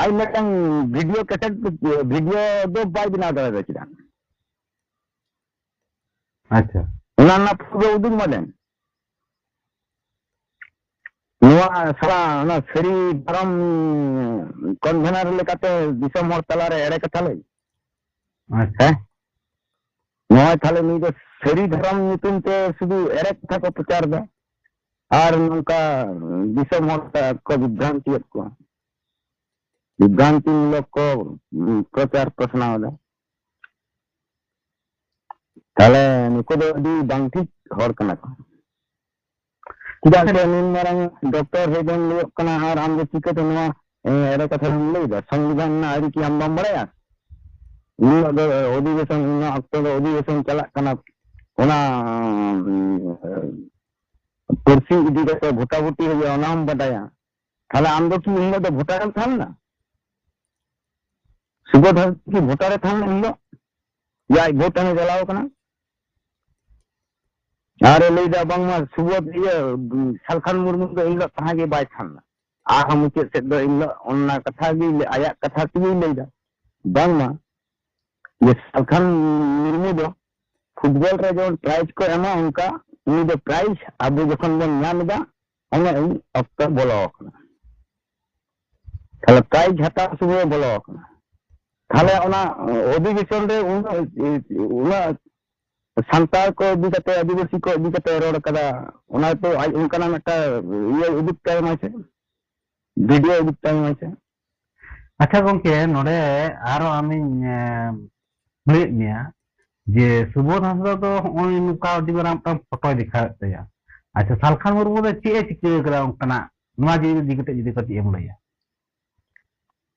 ᱟᱡ ᱢᱤᱫᱴᱟᱝ ᱵᱷᱤᱰᱤᱭᱳ ᱠᱮᱥᱮᱴ, ᱵᱷᱤᱰᱤᱭᱳ ᱫᱚ ᱵᱟᱭ ᱵᱮᱱᱟᱣ ᱫᱟᱲᱮᱭᱟᱫᱟ ᱪᱮᱫᱟᱜ? ᱟᱪᱪᱷᱟ᱾ ᱚᱱᱟ ᱨᱮᱱᱟᱜ ᱯᱩᱨᱟᱹ ᱩᱫᱩᱜ ᱢᱟᱞᱮ᱾ ᱱᱚᱣᱟ ᱥᱟᱞᱟ, ᱚᱱᱟ ᱥᱟᱹᱨᱤ ᱫᱷᱚᱨᱚᱢ ᱠᱚᱱᱵᱷᱮᱱᱟᱨ ᱞᱮᱠᱟᱛᱮ ᱫᱤᱥᱚᱢ ᱦᱚᱲ ᱛᱟᱞᱟᱨᱮ ᱮᱲᱮ ᱠᱟᱛᱷᱟ ᱞᱟᱹᱭ᱾ ᱟᱪᱪᱷᱟ᱾ ᱦᱮᱸ? ᱱᱚᱜᱼᱚᱭ ᱛᱟᱦᱞᱮ ᱱᱩᱭ ᱫᱚ ᱥᱟᱹᱨᱤ ᱫᱷᱚᱨᱚᱢ ᱧᱩᱛᱩᱢ ᱛᱮ ᱥᱩᱫᱷᱩ ᱮᱲᱮ ᱠᱟᱛᱷᱟ ᱠᱚ ᱯᱨᱚᱪᱟᱨ ᱮᱫᱟ᱾ ᱟᱨ ᱱᱚᱝᱠᱟ ᱫᱤᱥᱚᱢ ᱦᱚᱲ ᱠᱚ ᱵᱤᱵᱷᱨᱟᱱᱛᱤᱭᱮᱫ ᱠᱚᱣᱟ᱾ ᱵᱤᱵᱷᱨᱟᱱᱛᱤᱢᱩᱞᱚᱠ ᱠᱚ, ᱩᱸ, ᱯᱨᱚᱪᱟᱨ ᱯᱟᱥᱱᱟᱣ ᱮᱫᱟ᱾ ᱛᱟᱦᱞᱮ ᱱᱩᱠᱩ ᱫᱚ ᱟᱹᱰᱤ ᱵᱟᱝ ᱴᱷᱤᱠ ᱦᱚᱲ ᱠᱟᱱᱟ ᱠᱚ᱾ ᱪᱮᱫᱟᱜ ᱥᱮ ᱱᱩᱱ ᱢᱟᱨᱟᱝ ᱰᱚᱠᱴᱚᱨ ᱦᱮᱡ ᱮᱢ ᱞᱟᱹᱭᱚᱜ ᱠᱟᱱᱟ ᱟᱨ ᱟᱢ ᱫᱚ ᱪᱤᱠᱟᱹᱛᱮ ᱱᱚᱣᱟ, ᱮ, ᱮᱲᱮ ᱠᱟᱛᱷᱟ ᱫᱚᱢ ᱞᱟᱹᱭ ᱮᱫᱟ? ᱥᱚᱝᱵᱤᱫᱷᱟᱱ ᱨᱮᱱᱟᱜ ᱟᱹᱨᱤ ᱠᱤ ᱟᱢ ᱵᱟᱢ ᱵᱟᱲᱟᱭᱟ? ᱩᱱᱟᱹᱜ ᱫᱚ ᱚᱫᱷᱤᱵᱮᱥᱚᱱ, ᱩᱱᱟᱹᱜ ᱚᱠᱛᱚ ᱫᱚ ᱚᱫᱷᱤᱵᱮᱥᱚᱱ ᱪᱟᱞᱟᱜ ᱠᱟᱱᱟ, ᱚᱱᱟ, ᱩᱸ, ᱯᱟᱹᱨᱥᱤ ᱤᱫᱤ ᱠᱟᱛᱮ ᱵᱷᱳᱴᱟᱵᱷᱩᱴᱤ ᱦᱩᱭᱩᱜᱼᱟ, ᱚᱱᱟ ᱦᱚᱸᱢ ᱵᱟᱰᱟᱭᱟ᱾ ᱛᱟᱦᱞᱮ ᱟᱢ ᱫᱚ ᱠᱤ ᱩᱱ ᱦᱤᱞᱳᱜ ᱫᱚ ᱵᱷᱳᱴᱟᱨ ᱮᱢ ᱛᱟᱦᱮᱸ ᱞᱮᱱᱟ? ᱥᱩᱵᱳᱫᱷ ᱦᱟᱸᱥᱫᱟ ᱠᱤ ᱵᱷᱳᱴᱟᱨ ᱮ ᱛᱟᱦᱮᱸ ᱞᱮᱱᱟ ᱩᱱ ᱦᱤᱞᱳᱜ? ᱡᱮ ᱟᱡ ᱵᱷᱳᱴ ᱮᱢ ᱮ ᱪᱟᱞᱟᱣ ᱠᱟᱱᱟ? ᱟᱨ ᱮ ᱞᱟᱹᱭ ᱫᱟ ᱵᱟᱝᱢᱟ ᱥᱩᱵᱳᱫᱷ, ᱤᱭᱟᱹ, ᱥᱟᱞᱠᱷᱟᱱ ᱢᱩᱨᱢᱩ ᱫᱚ ᱮᱱ ᱦᱤᱞᱳᱜ ᱛᱟᱦᱮᱸ ᱜᱮ ᱵᱟᱭ ᱛᱟᱦᱮᱸ ᱞᱮᱱᱟ᱾ ᱟᱨᱦᱚᱸ ᱢᱩᱪᱟᱹᱫ ᱥᱮᱫ ᱫᱚ ᱮᱱ ᱦᱤᱞᱳᱜ ᱚᱱᱟ ᱠᱟᱛᱷᱟ ᱜᱮ ᱞᱟᱹᱭ, ᱟᱭᱟᱜ ᱠᱟᱛᱷᱟ ᱛᱮᱜᱮᱭ ᱞᱟᱹᱭ ᱫᱟ ᱵᱟᱝᱢᱟ ᱡᱮ ᱥᱟᱞᱠᱷᱟᱱ ᱢᱩᱨᱢᱩ ᱫᱚ ᱯᱷᱩᱴᱵᱚᱞ ᱨᱮ ᱡᱮᱢᱚᱱ ᱯᱨᱟᱭᱤᱡᱽ ᱠᱚ ᱮᱢᱟ, ᱚᱱᱠᱟ ᱩᱱᱤ ᱫᱚ ᱯᱨᱟᱭᱤᱡᱽ ᱟᱵᱚ ᱡᱚᱠᱷᱚᱱ ᱵᱚᱱ ᱧᱟᱢ ᱮᱫᱟ, ᱚᱱᱟ ᱤᱧ ᱚᱠᱛᱚ ᱵᱚᱞᱚ ᱟᱠᱟᱱᱟ᱾ ᱛᱟᱦᱞᱮ ᱯᱨᱟᱭᱤᱡᱽ ᱦᱟᱛᱟᱣ ᱥᱚᱢᱚᱭ ᱵᱚᱞᱚ ᱟᱠᱟᱱᱟ᱾ ᱛᱟᱦᱞᱮ ᱚᱱᱟ ᱚᱫᱷᱤᱵᱮᱥᱚᱱ ᱨᱮ ᱩᱱᱟᱹᱜ, ᱩᱱᱟᱹᱜ ᱥᱟᱱᱛᱟᱲ ᱠᱚ ᱤᱫᱤ ᱠᱟᱛᱮ, ᱟᱹᱫᱤᱵᱟᱹᱥᱤ ᱠᱚ ᱤᱫᱤ ᱠᱟᱛᱮ ᱨᱚᱲ ᱠᱟᱫᱟ, ᱚᱱᱟ ᱛᱚ ᱟᱡ ᱚᱱᱠᱟᱱᱟᱜ ᱢᱤᱫᱴᱟᱝ ᱤᱭᱟᱹ ᱩᱫᱩᱜ ᱛᱟᱭ ᱢᱟᱭ ᱥᱮ, ᱵᱷᱤᱰᱤᱭᱳ ᱩᱫᱩᱜ ᱛᱟᱭ ᱢᱟᱭ ᱥᱮ᱾ ᱟᱪᱪᱷᱟ ᱜᱚᱝᱠᱮ, ᱱᱚᱰᱮ ᱟᱨᱚ ᱟᱢᱤᱧ, ᱮ, ᱞᱟᱹᱭᱮᱫ ᱢᱮᱭᱟ ᱡᱮ ᱥᱩᱵᱳᱫᱷ ᱦᱟᱸᱥᱫᱟ ᱫᱚ ᱦᱚᱸᱜᱼᱚᱭ ᱱᱚᱝᱠᱟ ᱟᱹᱰᱤ ᱢᱟᱨᱟᱝ ᱢᱤᱫᱴᱟᱝ ᱯᱷᱳᱴᱳᱭ ᱫᱮᱠᱷᱟᱣᱮᱫ ᱛᱟᱭᱟ᱾ ᱟᱪᱪᱷᱟ, ᱥᱟᱞᱠᱷᱟᱱ ᱢᱩᱨᱢᱩ ᱫᱚ ᱪᱮᱫ ᱮ ᱪᱤᱠᱟᱹ ᱠᱟᱫᱟ ᱚᱱᱠᱟᱱᱟᱜ, ᱱᱚᱣᱟ ᱡᱩᱫᱤ ᱤᱫᱤ ᱠᱟᱛᱮ ᱡᱩᱫᱤ ᱠᱟᱹᱴᱤᱡ ᱮᱢ ᱞᱟᱹᱭᱟ?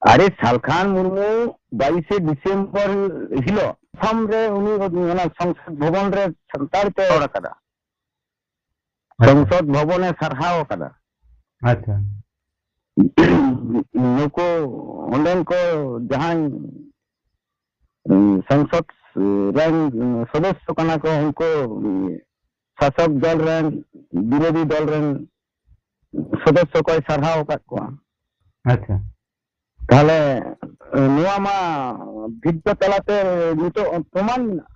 ᱟᱨᱮ, ᱥᱟᱞᱠᱷᱟᱱ ᱢᱩᱨᱢᱩ ᱵᱟᱭᱤᱥᱮ ᱰᱤᱥᱮᱢᱵᱚᱨ ᱦᱤᱞᱳᱜ ᱟᱥᱟᱢ ᱨᱮ ᱩᱱᱤ ᱚᱱᱟ ᱥᱚᱝᱥᱚᱫ ᱵᱷᱚᱵᱚᱱ ᱨᱮ ᱥᱟᱱᱛᱟᱲ ᱛᱮ ᱨᱚᱲ ᱟᱠᱟᱫᱟ᱾ ᱟᱪᱪᱷᱟ᱾ ᱥᱚᱝᱥᱚᱫ ᱵᱷᱚᱵᱚᱱᱮ ᱥᱟᱨᱦᱟᱣ ᱟᱠᱟᱫᱟ᱾ ᱟᱪᱪᱷᱟ᱾ ᱱᱩᱠᱩ ᱚᱸᱰᱮᱱ ᱠᱚ ᱡᱟᱦᱟᱸᱭ, ᱩᱸ, ᱥᱚᱝᱥᱚᱫ ᱨᱮᱱ, ᱩᱸ, ᱥᱚᱫᱚᱥᱥᱚ ᱠᱟᱱᱟ ᱠᱚ, ᱩᱱᱠᱩ, ᱩᱸ, ᱥᱟᱥᱚᱠ ᱫᱚᱞ ᱨᱮᱱ, ᱵᱤᱨᱳᱫᱷᱤ ᱫᱚᱞ ᱨᱮᱱ ᱥᱚᱫᱚᱥᱥᱚ ᱠᱚᱭ ᱥᱟᱨᱦᱟᱣ ᱟᱠᱟᱫ ᱠᱚᱣᱟ᱾ ᱟᱪᱪᱷᱟ᱾ ᱛᱟᱦᱞᱮ, ᱮ, ᱱᱚᱣᱟ ᱢᱟ ᱵᱷᱤᱰᱤᱭᱳ ᱛᱟᱞᱟᱛᱮ ᱱᱤᱛᱚᱜ ᱯᱨᱚᱢᱟᱱ ᱢᱮᱱᱟᱜᱼᱟ᱾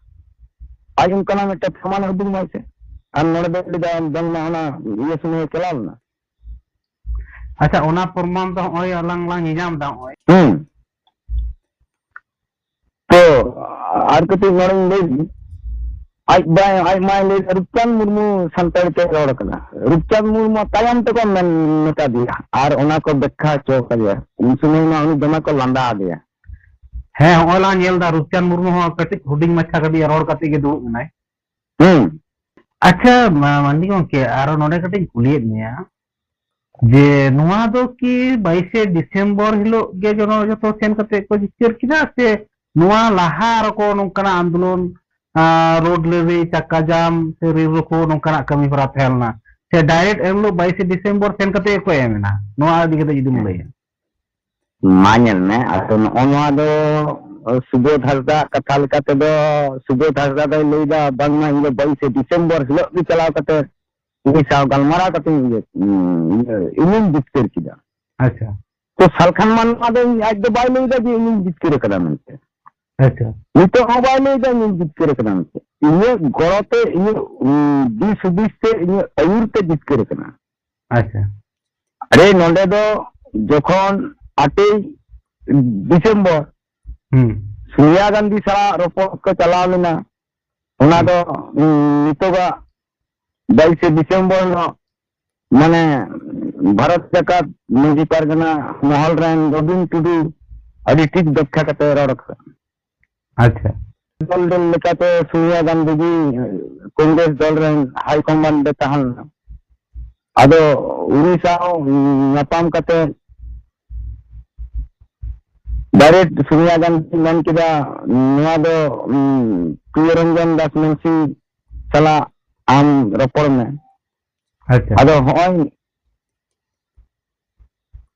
ᱟᱡ ᱚᱱᱠᱟᱱᱟᱜ ᱢᱤᱫᱴᱮᱱ ᱯᱨᱚᱢᱟᱱ ᱩᱫᱩᱜ ᱢᱟᱭ ᱥᱮ᱾ ᱟᱨ ᱱᱚᱰᱮ ᱫᱚ ᱞᱟᱹᱭ ᱫᱟ ᱵᱟᱝᱢᱟ ᱚᱱᱟ ᱤᱭᱟᱹ ᱥᱚᱢᱚᱭ ᱮ ᱪᱟᱞᱟᱣ ᱞᱮᱱᱟ᱾ ᱟᱪᱪᱷᱟ, ᱚᱱᱟ ᱯᱨᱚᱢᱟᱱ ᱫᱚ ᱦᱚᱸᱜᱼᱚᱭ ᱟᱞᱟᱝ ᱞᱟᱝ ᱧᱮᱧᱟᱢ ᱫᱟ ᱦᱚᱸᱜᱼᱚᱭ᱾ ᱦᱩᱸ᱾ ᱛᱚ, ᱟᱨ ᱠᱟᱹᱴᱤᱡ ᱱᱚᱰᱮᱧ ᱞᱟᱹᱭ ᱞᱮᱜᱮ᱾ ᱟᱡ ᱵᱟᱭ, ᱟᱡ ᱢᱟᱭ ᱞᱟᱹᱭ ᱫᱟ, ᱨᱩᱯᱪᱟᱸᱫᱽ ᱢᱩᱨᱢᱩ ᱥᱟᱱᱛᱟᱲᱤ ᱛᱮ ᱨᱚᱲ ᱠᱟᱱᱟ᱾ ᱨᱩᱯᱪᱟᱸᱫᱽ ᱢᱩᱨᱢᱩ ᱛᱟᱭᱚᱢ ᱛᱮᱠᱚ ᱢᱮᱱ, ᱢᱮᱛᱟ ᱫᱮᱭᱟ ᱟᱨ ᱚᱱᱟ ᱠᱚ ᱵᱮᱠᱠᱷᱟ ᱦᱚᱪᱚ ᱠᱟᱫᱮᱭᱟ᱾ ᱩᱱ ᱥᱚᱢᱚᱭ ᱢᱟ ᱩᱱᱤ ᱫᱚᱢᱮ ᱠᱚ ᱞᱟᱸᱫᱟ ᱟᱫᱮᱭᱟ᱾ ᱦᱮᱸ, ᱦᱚᱸᱜᱼᱚᱭ ᱞᱟᱝ ᱧᱮᱞ ᱫᱟ, ᱨᱩᱯᱪᱟᱸᱫᱽ ᱢᱩᱨᱢᱩ ᱦᱚᱸ ᱠᱟᱹᱴᱤᱡ ᱦᱩᱰᱤᱧ ᱢᱟᱪᱷᱟ ᱠᱟᱹᱴᱤᱡ ᱨᱚᱲ ᱠᱟᱛᱮ ᱜᱮ ᱫᱩᱲᱩᱵ ᱮᱱᱟᱭ᱾ ᱦᱩᱸ᱾ ᱟᱪᱪᱷᱟ, ᱢᱟ-, ᱢᱟᱱᱰᱤ ᱜᱚᱝᱠᱮ, ᱟᱨᱚ ᱱᱚᱰᱮ ᱠᱟᱹᱴᱤᱡ ᱤᱧ ᱠᱩᱞᱤᱭᱮᱫ ᱢᱮᱭᱟ ᱡᱮ ᱱᱚᱣᱟ ᱫᱚ ᱠᱤ ᱵᱟᱭᱤᱥᱮ ᱰᱤᱥᱮᱢᱵᱚᱨ ᱦᱤᱞᱳᱜ ᱜᱮ ᱡᱚᱱᱚ ᱡᱚᱛᱚ ᱥᱮᱱ ᱠᱟᱛᱮ ᱠᱚ ᱡᱤᱛᱠᱟᱹᱨ ᱠᱮᱫᱟ, ᱥᱮ ᱱᱚᱣᱟ ᱞᱟᱦᱟ ᱟᱨᱚ ᱠᱚ ᱱᱚᱝᱠᱟᱱᱟᱜ ᱟᱱᱫᱳᱞᱚᱱ, ᱟᱸ, ᱨᱳᱰ ᱨᱮᱞᱤ, ᱪᱟᱠᱟ ᱡᱟᱢ ᱥᱮ ᱨᱮᱞ ᱨᱳᱠᱳ ᱱᱚᱝᱠᱟᱱᱟᱜ ᱠᱟᱹᱢᱤ ᱦᱚᱨᱟ ᱛᱟᱦᱮᱸ ᱞᱮᱱᱟ, ᱥᱮ ᱰᱟᱭᱨᱮᱠᱴ ᱮᱱᱦᱤᱞᱳᱜ ᱵᱟᱭᱤᱥᱮ ᱰᱤᱥᱮᱢᱵᱚᱨ ᱥᱮᱱ ᱠᱟᱛᱮ ᱜᱮᱠᱚ ᱮᱢ ᱮᱱᱟ? ᱱᱚᱣᱟ ᱤᱫᱤ ᱠᱟᱛᱮ ᱡᱩᱫᱤᱢ ᱞᱟᱹᱭᱟ᱾ ᱢᱟ ᱧᱮᱞ ᱢᱮ, ᱟᱫᱚ ᱱᱚᱜᱼᱚ ᱱᱚᱣᱟ ᱫᱚ ᱥᱩᱵᱳᱫᱷ ᱦᱟᱸᱥᱫᱟᱜ ᱠᱟᱛᱷᱟ ᱞᱮᱠᱟ ᱛᱮᱫᱚ, ᱥᱩᱵᱳᱫᱷ ᱦᱟᱸᱥᱫᱟ ᱫᱚᱭ ᱞᱟᱹᱭᱫᱟ ᱵᱟᱝᱢᱟ ᱤᱧ ᱫᱚ ᱵᱟᱭᱤᱥᱮ ᱰᱤᱥᱮᱢᱵᱚᱨ ᱦᱤᱞᱳᱜ ᱜᱮ ᱪᱟᱞᱟᱣ ᱠᱟᱛᱮ ᱩᱱᱤ ᱥᱟᱶ ᱜᱟᱞᱢᱟᱨᱟᱣ ᱠᱟᱛᱮ ᱤᱧ ᱤᱭᱟᱹ, ᱤᱧ, ᱤᱧᱤᱧ ᱡᱤᱛᱠᱟᱹᱨ ᱠᱮᱫᱟ᱾ ᱟᱪᱪᱷᱟ᱾ ᱛᱚ ᱥᱟᱞᱠᱷᱟᱱ ᱢᱟᱱᱣᱟ ᱫᱚ ᱟᱡ ᱫᱚ ᱵᱟᱭ ᱞᱟᱹᱭᱫᱟ ᱡᱮ ᱤᱧᱤᱧ ᱡᱤᱛᱠᱟᱹᱨ ᱟᱠᱟᱫᱟ ᱢᱮᱱᱛᱮ᱾ ᱟᱪᱪᱷᱟ᱾ ᱱᱤᱛᱚᱜ ᱦᱚᱸ ᱵᱟᱭ ᱞᱟᱹᱭᱫᱟ ᱤᱧᱤᱧ ᱡᱤᱛᱠᱟᱹᱨ ᱟᱠᱟᱫᱟ ᱢᱮᱱᱛᱮ᱾ ᱤᱧᱟᱹᱜ ᱜᱚᱲᱚ ᱛᱮ, ᱤᱧᱟᱹᱜ, ᱩᱸ, ᱫᱤᱥ ᱦᱩᱫᱤᱥ ᱛᱮ, ᱤᱧᱟᱹᱜ ᱟᱹᱭᱩᱨ ᱛᱮ ᱡᱤᱛᱠᱟᱹᱨ ᱟᱠᱟᱱᱟ᱾ ᱟᱪᱪᱷᱟ᱾ ᱟᱨᱮ, ᱱᱚᱰᱮ ᱫᱚ ᱡᱚᱠᱷᱚᱱ ᱟᱴᱮᱭ ᱰᱤᱥᱮᱢᱵᱚᱨ ᱦᱩᱸ᱾ ᱥᱳᱱᱤᱭᱟ ᱜᱟᱱᱫᱷᱤ ᱥᱟᱞᱟᱜ ᱨᱚᱯᱚᱲ ᱠᱚ ᱪᱟᱞᱟᱣ ᱞᱮᱱᱟ, ᱚᱱᱟ ᱦᱩᱸ᱾ ᱫᱚ, ᱩᱸ, ᱱᱤᱛᱚᱜᱟᱜ ᱵᱟᱭᱤᱥᱮ ᱰᱤᱥᱮᱢᱵᱚᱨ ᱦᱤᱞᱳᱜ, ᱢᱟᱱᱮ, ᱵᱷᱟᱨᱚᱛ ᱡᱟᱠᱟᱛ ᱢᱟᱹᱡᱷᱤ ᱯᱟᱨᱜᱟᱱᱟ ᱢᱚᱦᱚᱞ ᱨᱮᱱ ᱨᱚᱵᱤᱱ ᱴᱩᱰᱩ ᱟᱹᱰᱤ ᱴᱷᱤᱠ ᱵᱮᱠᱠᱷᱟ ᱠᱟᱛᱮ ᱨᱚᱲ ᱠᱟᱫᱟ᱾ ᱟᱪᱪᱷᱟ᱾ ᱫᱚᱞ ᱨᱮᱱ ᱞᱮᱠᱟᱛᱮ ᱥᱳᱱᱤᱭᱟ ᱜᱟᱱᱫᱷᱤ ᱜᱮ ᱠᱚᱝᱜᱨᱮᱥ ᱫᱚᱞ ᱨᱮᱱ ᱦᱟᱭ ᱠᱚᱢᱟᱱᱰ ᱨᱮ ᱛᱟᱦᱮᱸ ᱞᱮᱱᱟ᱾ ᱟᱫᱚ ᱩᱱᱤ ᱥᱟᱶ ᱧᱟᱯᱟᱢ ᱠᱟᱛᱮ ᱰᱟᱭᱨᱮᱠᱴ ᱥᱳᱱᱤᱭᱟ ᱜᱟᱱᱫᱷᱤ ᱢᱮᱱ ᱠᱮᱫᱟ, "ᱱᱚᱣᱟ ᱫᱚ, ᱩᱸ, ᱯᱨᱤᱭᱚ ᱨᱚᱧᱡᱚᱱ ᱫᱟᱥ ᱢᱩᱱᱥᱤ ᱥᱟᱞᱟᱜ ᱟᱢ ᱨᱚᱯᱚᱲ ᱢᱮ᱾" ᱟᱪᱪᱷᱟ᱾ ᱟᱫᱚ ᱦᱚᱸᱜᱼᱚᱭ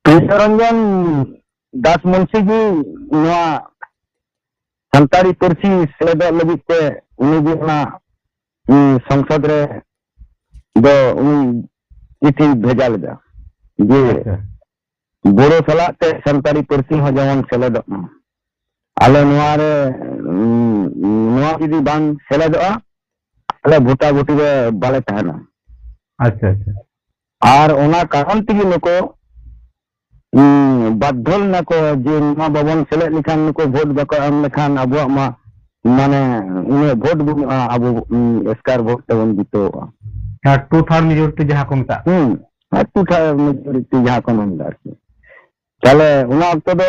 ᱯᱨᱤᱭᱚ ᱨᱚᱧᱡᱚᱱ ᱫᱟᱥ ᱢᱩᱱᱥᱤ ᱜᱮ ᱱᱚᱣᱟ ᱥᱟᱱᱛᱟᱲᱤ ᱯᱟᱹᱨᱥᱤ ᱥᱮᱞᱮᱫᱚᱜ ᱞᱟᱹᱜᱤᱫ ᱛᱮ ᱩᱱᱤ ᱜᱮ ᱚᱱᱟ, ᱩᱸ, ᱥᱚᱝᱥᱚᱫ ᱨᱮ ᱫᱚ ᱩᱱᱤ ᱪᱤᱴᱷᱤ ᱵᱷᱮᱡᱟ ᱞᱮᱫᱟ ᱡᱮ ᱟᱪᱪᱷᱟ᱾ ᱵᱳᱰᱳ ᱥᱟᱞᱟᱜ ᱛᱮ ᱥᱟᱱᱛᱟᱲᱤ ᱯᱟᱹᱨᱥᱤ ᱦᱚᱸ ᱡᱮᱢᱚᱱ ᱥᱮᱞᱮᱫᱚᱜ ᱢᱟ᱾ ᱟᱞᱮ ᱱᱚᱣᱟ ᱨᱮ, ᱩᱸ, ᱱᱚᱣᱟ ᱡᱩᱫᱤ ᱵᱟᱝ ᱥᱮᱞᱮᱫᱚᱜᱼᱟ, ᱟᱞᱮ ᱵᱷᱳᱴᱟᱵᱷᱩᱴᱤ ᱨᱮ ᱵᱟᱞᱮ ᱛᱟᱦᱮᱱᱟ᱾ ᱟᱪᱪᱷᱟ, ᱟᱪᱪᱷᱟ᱾ ᱟᱨ ᱚᱱᱟ ᱠᱟᱨᱚᱱ ᱛᱮᱜᱮ ᱱᱩᱠᱩ, ᱩᱸ, ᱵᱟᱫᱽᱫᱷᱚ ᱞᱮᱱᱟ ᱠᱚ ᱡᱮ ᱱᱚᱣᱟ ᱵᱟᱵᱚᱱ ᱥᱮᱞᱮᱫ ᱞᱮᱠᱷᱟᱱ, ᱱᱩᱠᱩ ᱵᱷᱳᱴ ᱵᱟᱠᱚ ᱮᱢ ᱞᱮᱠᱷᱟᱱ ᱟᱵᱚᱣᱟᱜ ᱢᱟ, ᱢᱟᱱᱮ, ᱩᱱᱟᱹᱜ ᱵᱷᱳᱴ ᱵᱟᱹᱱᱩᱜᱼᱟ, ᱟᱵᱚ, ᱩᱸ, ᱮᱥᱠᱟᱨ ᱵᱷᱳᱴ ᱛᱮᱵᱚᱱ ᱡᱤᱛᱟᱹᱣᱚᱜᱼᱟ᱾ ᱟᱨ two third majority ᱡᱟᱦᱟᱸ ᱠᱚ ᱢᱮᱛᱟᱜ᱾ ᱦᱩᱸ, ᱟᱨ two third majority ᱡᱟᱦᱟᱸ ᱠᱚ ᱢᱮᱱᱫᱟ ᱟᱨᱠᱤ᱾ ᱛᱟᱦᱞᱮ ᱚᱱᱟ ᱚᱠᱛᱚ ᱫᱚ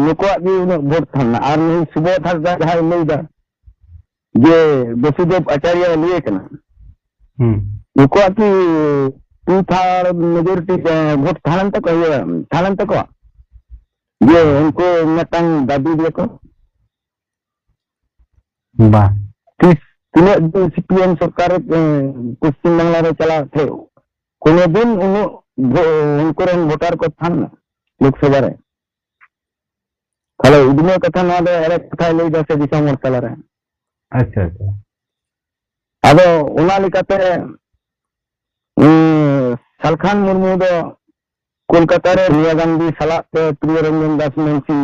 ᱱᱩᱠᱩᱣᱟᱜ ᱜᱮ ᱩᱱᱟᱹᱜ ᱵᱷᱳᱴ ᱛᱟᱦᱮᱸ ᱞᱮᱱᱟ᱾ ᱟᱨ ᱱᱩᱭ ᱥᱩᱵᱳᱫᱷ ᱦᱟᱸᱥᱫᱟ ᱡᱟᱦᱟᱸᱭ ᱞᱟᱹᱭᱫᱟ ᱡᱮ ᱵᱟᱥᱩᱫᱮᱵ ᱟᱪᱟᱨᱭᱟ ᱞᱟᱹᱭ ᱠᱟᱱᱟ, ᱦᱩᱸ᱾ ᱱᱩᱠᱩᱣᱟᱜ ᱠᱤ two third majority, ᱮ, ᱵᱷᱳᱴ ᱛᱟᱦᱮᱸ ᱞᱮᱱ ᱛᱟᱠᱚᱣᱟ, ᱤᱭᱟᱹ, ᱛᱟᱦᱮᱸ ᱞᱮᱱ ᱛᱟᱠᱚᱣᱟ? ᱡᱮ ᱩᱱᱠᱩ ᱢᱤᱫᱴᱟᱝ ᱫᱟᱹᱵᱤ ᱜᱮᱭᱟ ᱠᱚ? ᱵᱟᱝ᱾ ᱛᱤᱥ, ᱛᱤᱱᱟᱹᱜ ᱫᱤᱱ ᱥᱤ ᱯᱤ ᱮᱢ ᱥᱚᱨᱠᱟᱨ, ᱮ, ᱯᱚᱥᱪᱤᱢ ᱵᱟᱝᱞᱟ ᱨᱮ ᱪᱟᱞᱟᱣ ᱛᱟᱦᱮᱸ, ᱠᱳᱱᱳ ᱫᱤᱱ ᱩᱱᱟᱹᱜ ᱵᱷᱳ-, ᱩᱱᱠᱩ ᱨᱮᱱ ᱵᱷᱳᱴᱟᱨ ᱠᱚ ᱛᱟᱦᱮᱸ ᱞᱮᱱᱟ ᱞᱳᱠᱥᱚᱵᱷᱟ ᱨᱮ? ᱛᱟᱦᱞᱮ ᱩᱫᱢᱟᱹ ᱠᱟᱛᱷᱟ ᱱᱚᱣᱟ ᱫᱚ ᱮᱲᱮ ᱠᱟᱛᱷᱟᱭ ᱞᱟᱹᱭ ᱫᱟ ᱥᱮ ᱫᱤᱥᱚᱢ ᱦᱚᱲ ᱛᱟᱞᱟᱨᱮ? ᱟᱪᱪᱷᱟ, ᱟᱪᱪᱷᱟ᱾ ᱟᱫᱚ ᱚᱱᱟ ᱞᱮᱠᱟᱛᱮ, ᱩᱸ, ᱥᱟᱞᱠᱷᱟᱱ ᱢᱩᱨᱢᱩ ᱫᱚ ᱠᱳᱞᱠᱟᱛᱟ ᱨᱮ ᱥᱳᱱᱤᱭᱟ ᱜᱟᱱᱫᱷᱤ ᱥᱟᱞᱟᱜ ᱛᱮ ᱯᱨᱤᱭᱚ ᱨᱚᱧᱡᱚᱱ ᱫᱟᱥ ᱢᱩᱱᱥᱤ,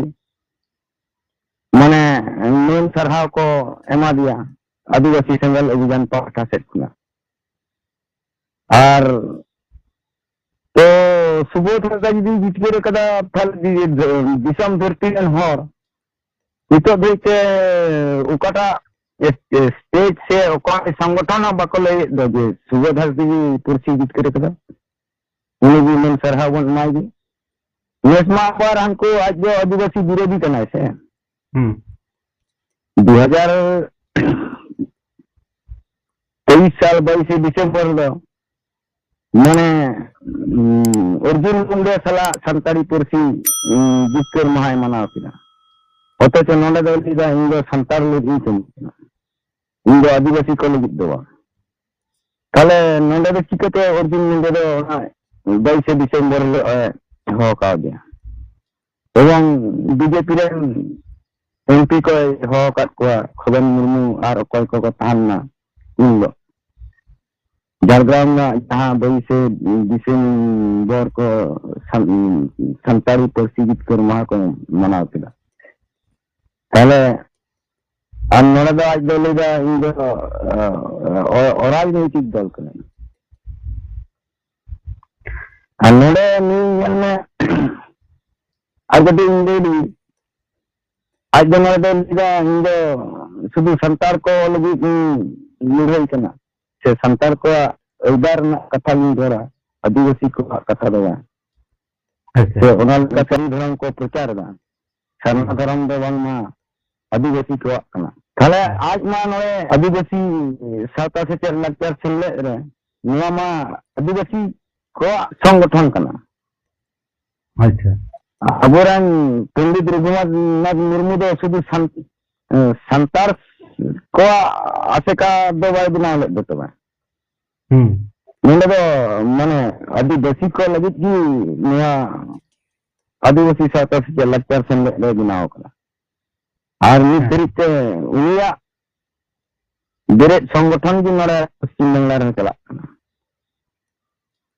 ᱢᱟᱱᱮ, ᱢᱟᱹᱱ ᱥᱟᱨᱦᱟᱣ ᱠᱚ ᱮᱢᱟ ᱫᱮᱭᱟ ᱟᱹᱫᱤᱵᱟᱹᱥᱤ ᱥᱮᱸᱜᱮᱞ ᱚᱵᱷᱤᱡᱟᱱ ᱯᱟᱦᱴᱟ ᱥᱮᱫ ᱠᱷᱚᱱᱟᱜ᱾ ᱟᱨ ᱥᱩᱵᱳᱫᱷ ᱦᱟᱸᱥᱫᱟ ᱡᱩᱫᱤ ᱡᱤᱛᱠᱟᱹᱨ ᱠᱟᱫᱟ, ᱛᱟᱦᱞᱮ ᱫᱤ-, ᱫᱤᱥᱚᱢ ᱫᱷᱟᱹᱨᱛᱤ ᱨᱮᱱ ᱦᱚᱲ ᱱᱤᱛᱚᱜ ᱫᱷᱟᱹᱵᱤᱡ ᱛᱮ ᱚᱠᱟᱴᱟᱜ ᱮᱥ-, ᱮᱥ-, stage ᱥᱮ ᱚᱠᱚᱭ ᱥᱚᱝᱜᱚᱴᱷᱚᱱ ᱦᱚᱸ ᱵᱟᱠᱚ ᱞᱟᱹᱭᱮᱫ ᱫᱚ ᱡᱮ ᱥᱩᱵᱳᱫᱷ ᱦᱟᱸᱥᱫᱟ ᱜᱮ ᱯᱟᱹᱨᱥᱤ ᱡᱤᱛᱠᱟᱹᱨ ᱠᱟᱫᱟ᱾ ᱩᱱᱤ ᱜᱮ ᱢᱮᱱ ᱥᱟᱨᱦᱟᱣ ᱵᱚᱱ ᱮᱢᱟᱭ ᱜᱮ᱾ ᱱᱮᱥ ᱢᱟ ᱟᱵᱟᱨ ᱦᱟᱱᱠᱩ ᱟᱡ ᱫᱚ ᱟᱹᱫᱤᱵᱟᱹᱥᱤ ᱵᱤᱨᱳᱫᱷᱤ ᱠᱟᱱᱟᱭ ᱥᱮ᱾ ᱦᱩᱸ᱾ ᱫᱩ ᱦᱟᱡᱟᱨ ᱛᱮᱭᱤᱥ ᱥᱟᱞ ᱵᱟᱭᱤᱥᱮ ᱰᱤᱥᱮᱢᱵᱚᱨ ᱫᱚ ᱢᱟᱱᱮ, ᱩᱸ, ᱚᱨᱡᱩᱱ ᱢᱩᱱᱰᱟ ᱥᱟᱞᱟᱜ ᱥᱟᱱᱛᱟᱲᱤ ᱯᱟᱹᱨᱥᱤ, ᱩᱸ, ᱡᱤᱛᱠᱟᱹᱨ ᱢᱟᱦᱟᱭ ᱢᱟᱱᱟᱣ ᱠᱮᱫᱟ᱾ ᱚᱛᱷᱚᱪᱚ ᱱᱚᱰᱮ ᱫᱚ ᱞᱟᱹᱭᱫᱟ, "ᱤᱧ ᱫᱚ ᱥᱟᱱᱛᱟᱲ ᱞᱟᱹᱜᱤᱫ ᱤᱧ ᱠᱟᱹᱢᱤ ᱠᱟᱱᱟ, ᱤᱧ ᱫᱚ ᱟᱹᱫᱤᱵᱟᱹᱥᱤ ᱠᱚ ᱞᱟᱹᱜᱤᱫ ᱫᱚ ᱵᱟᱝ᱾" ᱛᱟᱦᱞᱮ ᱱᱚᱰᱮ ᱫᱚ ᱪᱤᱠᱟᱹᱛᱮ ᱚᱨᱡᱩᱱ ᱢᱩᱱᱰᱟ ᱫᱚ ᱚᱱᱟ ᱵᱟᱭᱤᱥᱮ ᱰᱤᱥᱮᱢᱵᱚᱨ ᱦᱤᱞᱳᱜ ᱮ ᱦᱚᱦᱚ ᱠᱟᱣᱫᱮᱭᱟ? ᱮᱵᱚᱝ ᱵᱤᱡᱮᱯᱤ ᱨᱮᱱ ᱮᱢᱯᱤ ᱠᱚᱭ ᱦᱚᱦᱚ ᱟᱠᱟᱫ ᱠᱚᱣᱟ, ᱠᱷᱚᱜᱮᱱ ᱢᱩᱨᱢᱩ ᱟᱨ ᱚᱠᱚᱭ ᱠᱚᱠᱚ ᱛᱟᱦᱮᱸ ᱞᱮᱱᱟ ᱩᱱ ᱦᱤᱞᱳᱜ᱾ ᱡᱷᱟᱲᱜᱨᱟᱢ ᱨᱮᱱᱟᱜ ᱡᱟᱦᱟᱸ ᱵᱟᱭᱤᱥᱮ ᱰᱤᱥᱮᱢᱵᱚᱨ ᱠᱚ ᱥᱟᱱ-, ᱥᱟᱱᱛᱟᱲᱤ ᱯᱟᱹᱨᱥᱤ ᱡᱤᱛᱠᱟᱹᱨ ᱢᱟᱦᱟ ᱠᱚ ᱢᱟᱱᱟᱣ ᱠᱮᱫᱟ᱾ ᱛᱟᱦᱞᱮ ᱟᱨ ᱱᱚᱰᱮ ᱫᱚ ᱟᱡ ᱫᱚ ᱞᱟᱹᱭᱫᱟ, "ᱤᱧ ᱫᱚ, ᱟ, ᱚ-, ᱚᱨᱟᱡᱽᱱᱳᱭᱛᱤᱠ ᱫᱚᱞ ᱠᱟᱹᱱᱟᱹᱧ᱾" ᱟᱨ ᱱᱚᱰᱮ ᱱᱩᱭ ᱧᱮᱞ ᱢᱮ, ᱟᱨ ᱠᱟᱹᱴᱤᱡ ᱤᱧ ᱞᱟᱹᱭ ᱞᱮᱜᱮ, ᱟᱡ ᱫᱚ ᱱᱚᱰᱮ ᱫᱚ ᱞᱟᱹᱭᱫᱟ, "ᱤᱧ ᱫᱚ ᱥᱩᱫᱷᱩ ᱥᱟᱱᱛᱟᱲ ᱠᱚ ᱞᱟᱹᱜᱤᱫ ᱤᱧ ᱞᱟᱹᱲᱦᱟᱹᱭ ᱠᱟᱱᱟ, ᱥᱮ ᱥᱟᱱᱛᱟᱲ ᱠᱚᱣᱟᱜ ᱟᱹᱭᱫᱟᱹᱨ ᱨᱮᱱᱟᱜ ᱠᱟᱛᱷᱟ ᱜᱤᱧ ᱨᱚᱲᱟ, ᱟᱹᱫᱤᱵᱟᱹᱥᱤ ᱠᱚᱣᱟᱜ ᱠᱟᱛᱷᱟ ᱫᱚ ᱵᱟᱝ᱾" ᱟᱪᱪᱷᱟ᱾ ᱥᱮ ᱚᱱᱟ ᱞᱮᱠᱟᱛᱮ ᱫᱷᱚᱨᱚᱢ ᱠᱚ ᱯᱨᱚᱪᱟᱨ ᱮᱫᱟ, ᱥᱟᱨᱱᱟ ᱫᱷᱚᱨᱚᱢ ᱫᱚ ᱵᱟᱝᱢᱟ ᱟᱹᱫᱤᱵᱟᱹᱥᱤ ᱠᱚᱣᱟᱜ ᱠᱟᱱᱟ᱾ ᱛᱟᱦᱞᱮ ᱟᱡ ᱢᱟ ᱱᱚᱰᱮ ᱟᱹᱫᱤᱵᱟᱹᱥᱤ ᱥᱟᱶᱛᱟ ᱥᱮᱪᱮᱫ ᱞᱟᱠᱪᱟᱨ ᱥᱮᱢᱞᱮᱫ ᱨᱮ, ᱱᱚᱣᱟ ᱢᱟ ᱟᱹᱫᱤᱵᱟᱹᱥᱤ ᱠᱚᱣᱟᱜ ᱥᱚᱝᱜᱚᱴᱷᱚᱱ ᱠᱟᱱᱟ᱾ ᱟᱪᱪᱷᱟ᱾ ᱟᱵᱚᱨᱮᱱ ᱯᱚᱱᱰᱤᱛ ᱨᱚᱜᱷᱩᱱᱟᱛᱷ ᱢᱩᱨᱢᱩ ᱫᱚ ᱥᱩᱫᱷᱩ ᱥᱟᱱ-, ᱮ, ᱥᱟᱱᱛᱟᱲ ᱠᱚᱣᱟᱜ ᱟᱥᱮᱠᱟ ᱫᱚ ᱵᱟᱭ ᱵᱮᱱᱟᱣ ᱞᱮᱫ ᱫᱚ ᱛᱚᱵᱮ᱾ ᱦᱩᱸ᱾ ᱱᱚᱰᱮ ᱫᱚ ᱢᱟᱱᱮ ᱟᱹᱫᱤᱵᱟᱹᱥᱤ ᱠᱚ ᱞᱟᱹᱜᱤᱫ ᱜᱮ ᱱᱚᱣᱟ ᱟᱹᱫᱤᱵᱟᱹᱥᱤ ᱥᱟᱶᱛᱟ ᱥᱮᱪᱮᱫ ᱞᱟᱠᱪᱟᱨ ᱥᱮᱢᱞᱮᱫ ᱫᱚᱭ ᱵᱮᱱᱟᱣ ᱟᱠᱟᱫᱟ᱾ ᱟᱨ ᱱᱤᱛ ᱦᱮᱸ᱾ ᱫᱷᱟᱹᱨᱤᱡ ᱛᱮ ᱩᱱᱤᱭᱟᱜ ᱵᱮᱨᱮᱫ ᱥᱚᱝᱜᱚᱴᱷᱚᱱ ᱜᱮ ᱱᱚᱰᱮ ᱯᱚᱥᱪᱤᱢ ᱵᱟᱝᱞᱟ ᱨᱮ ᱪᱟᱞᱟᱜ ᱠᱟᱱᱟ᱾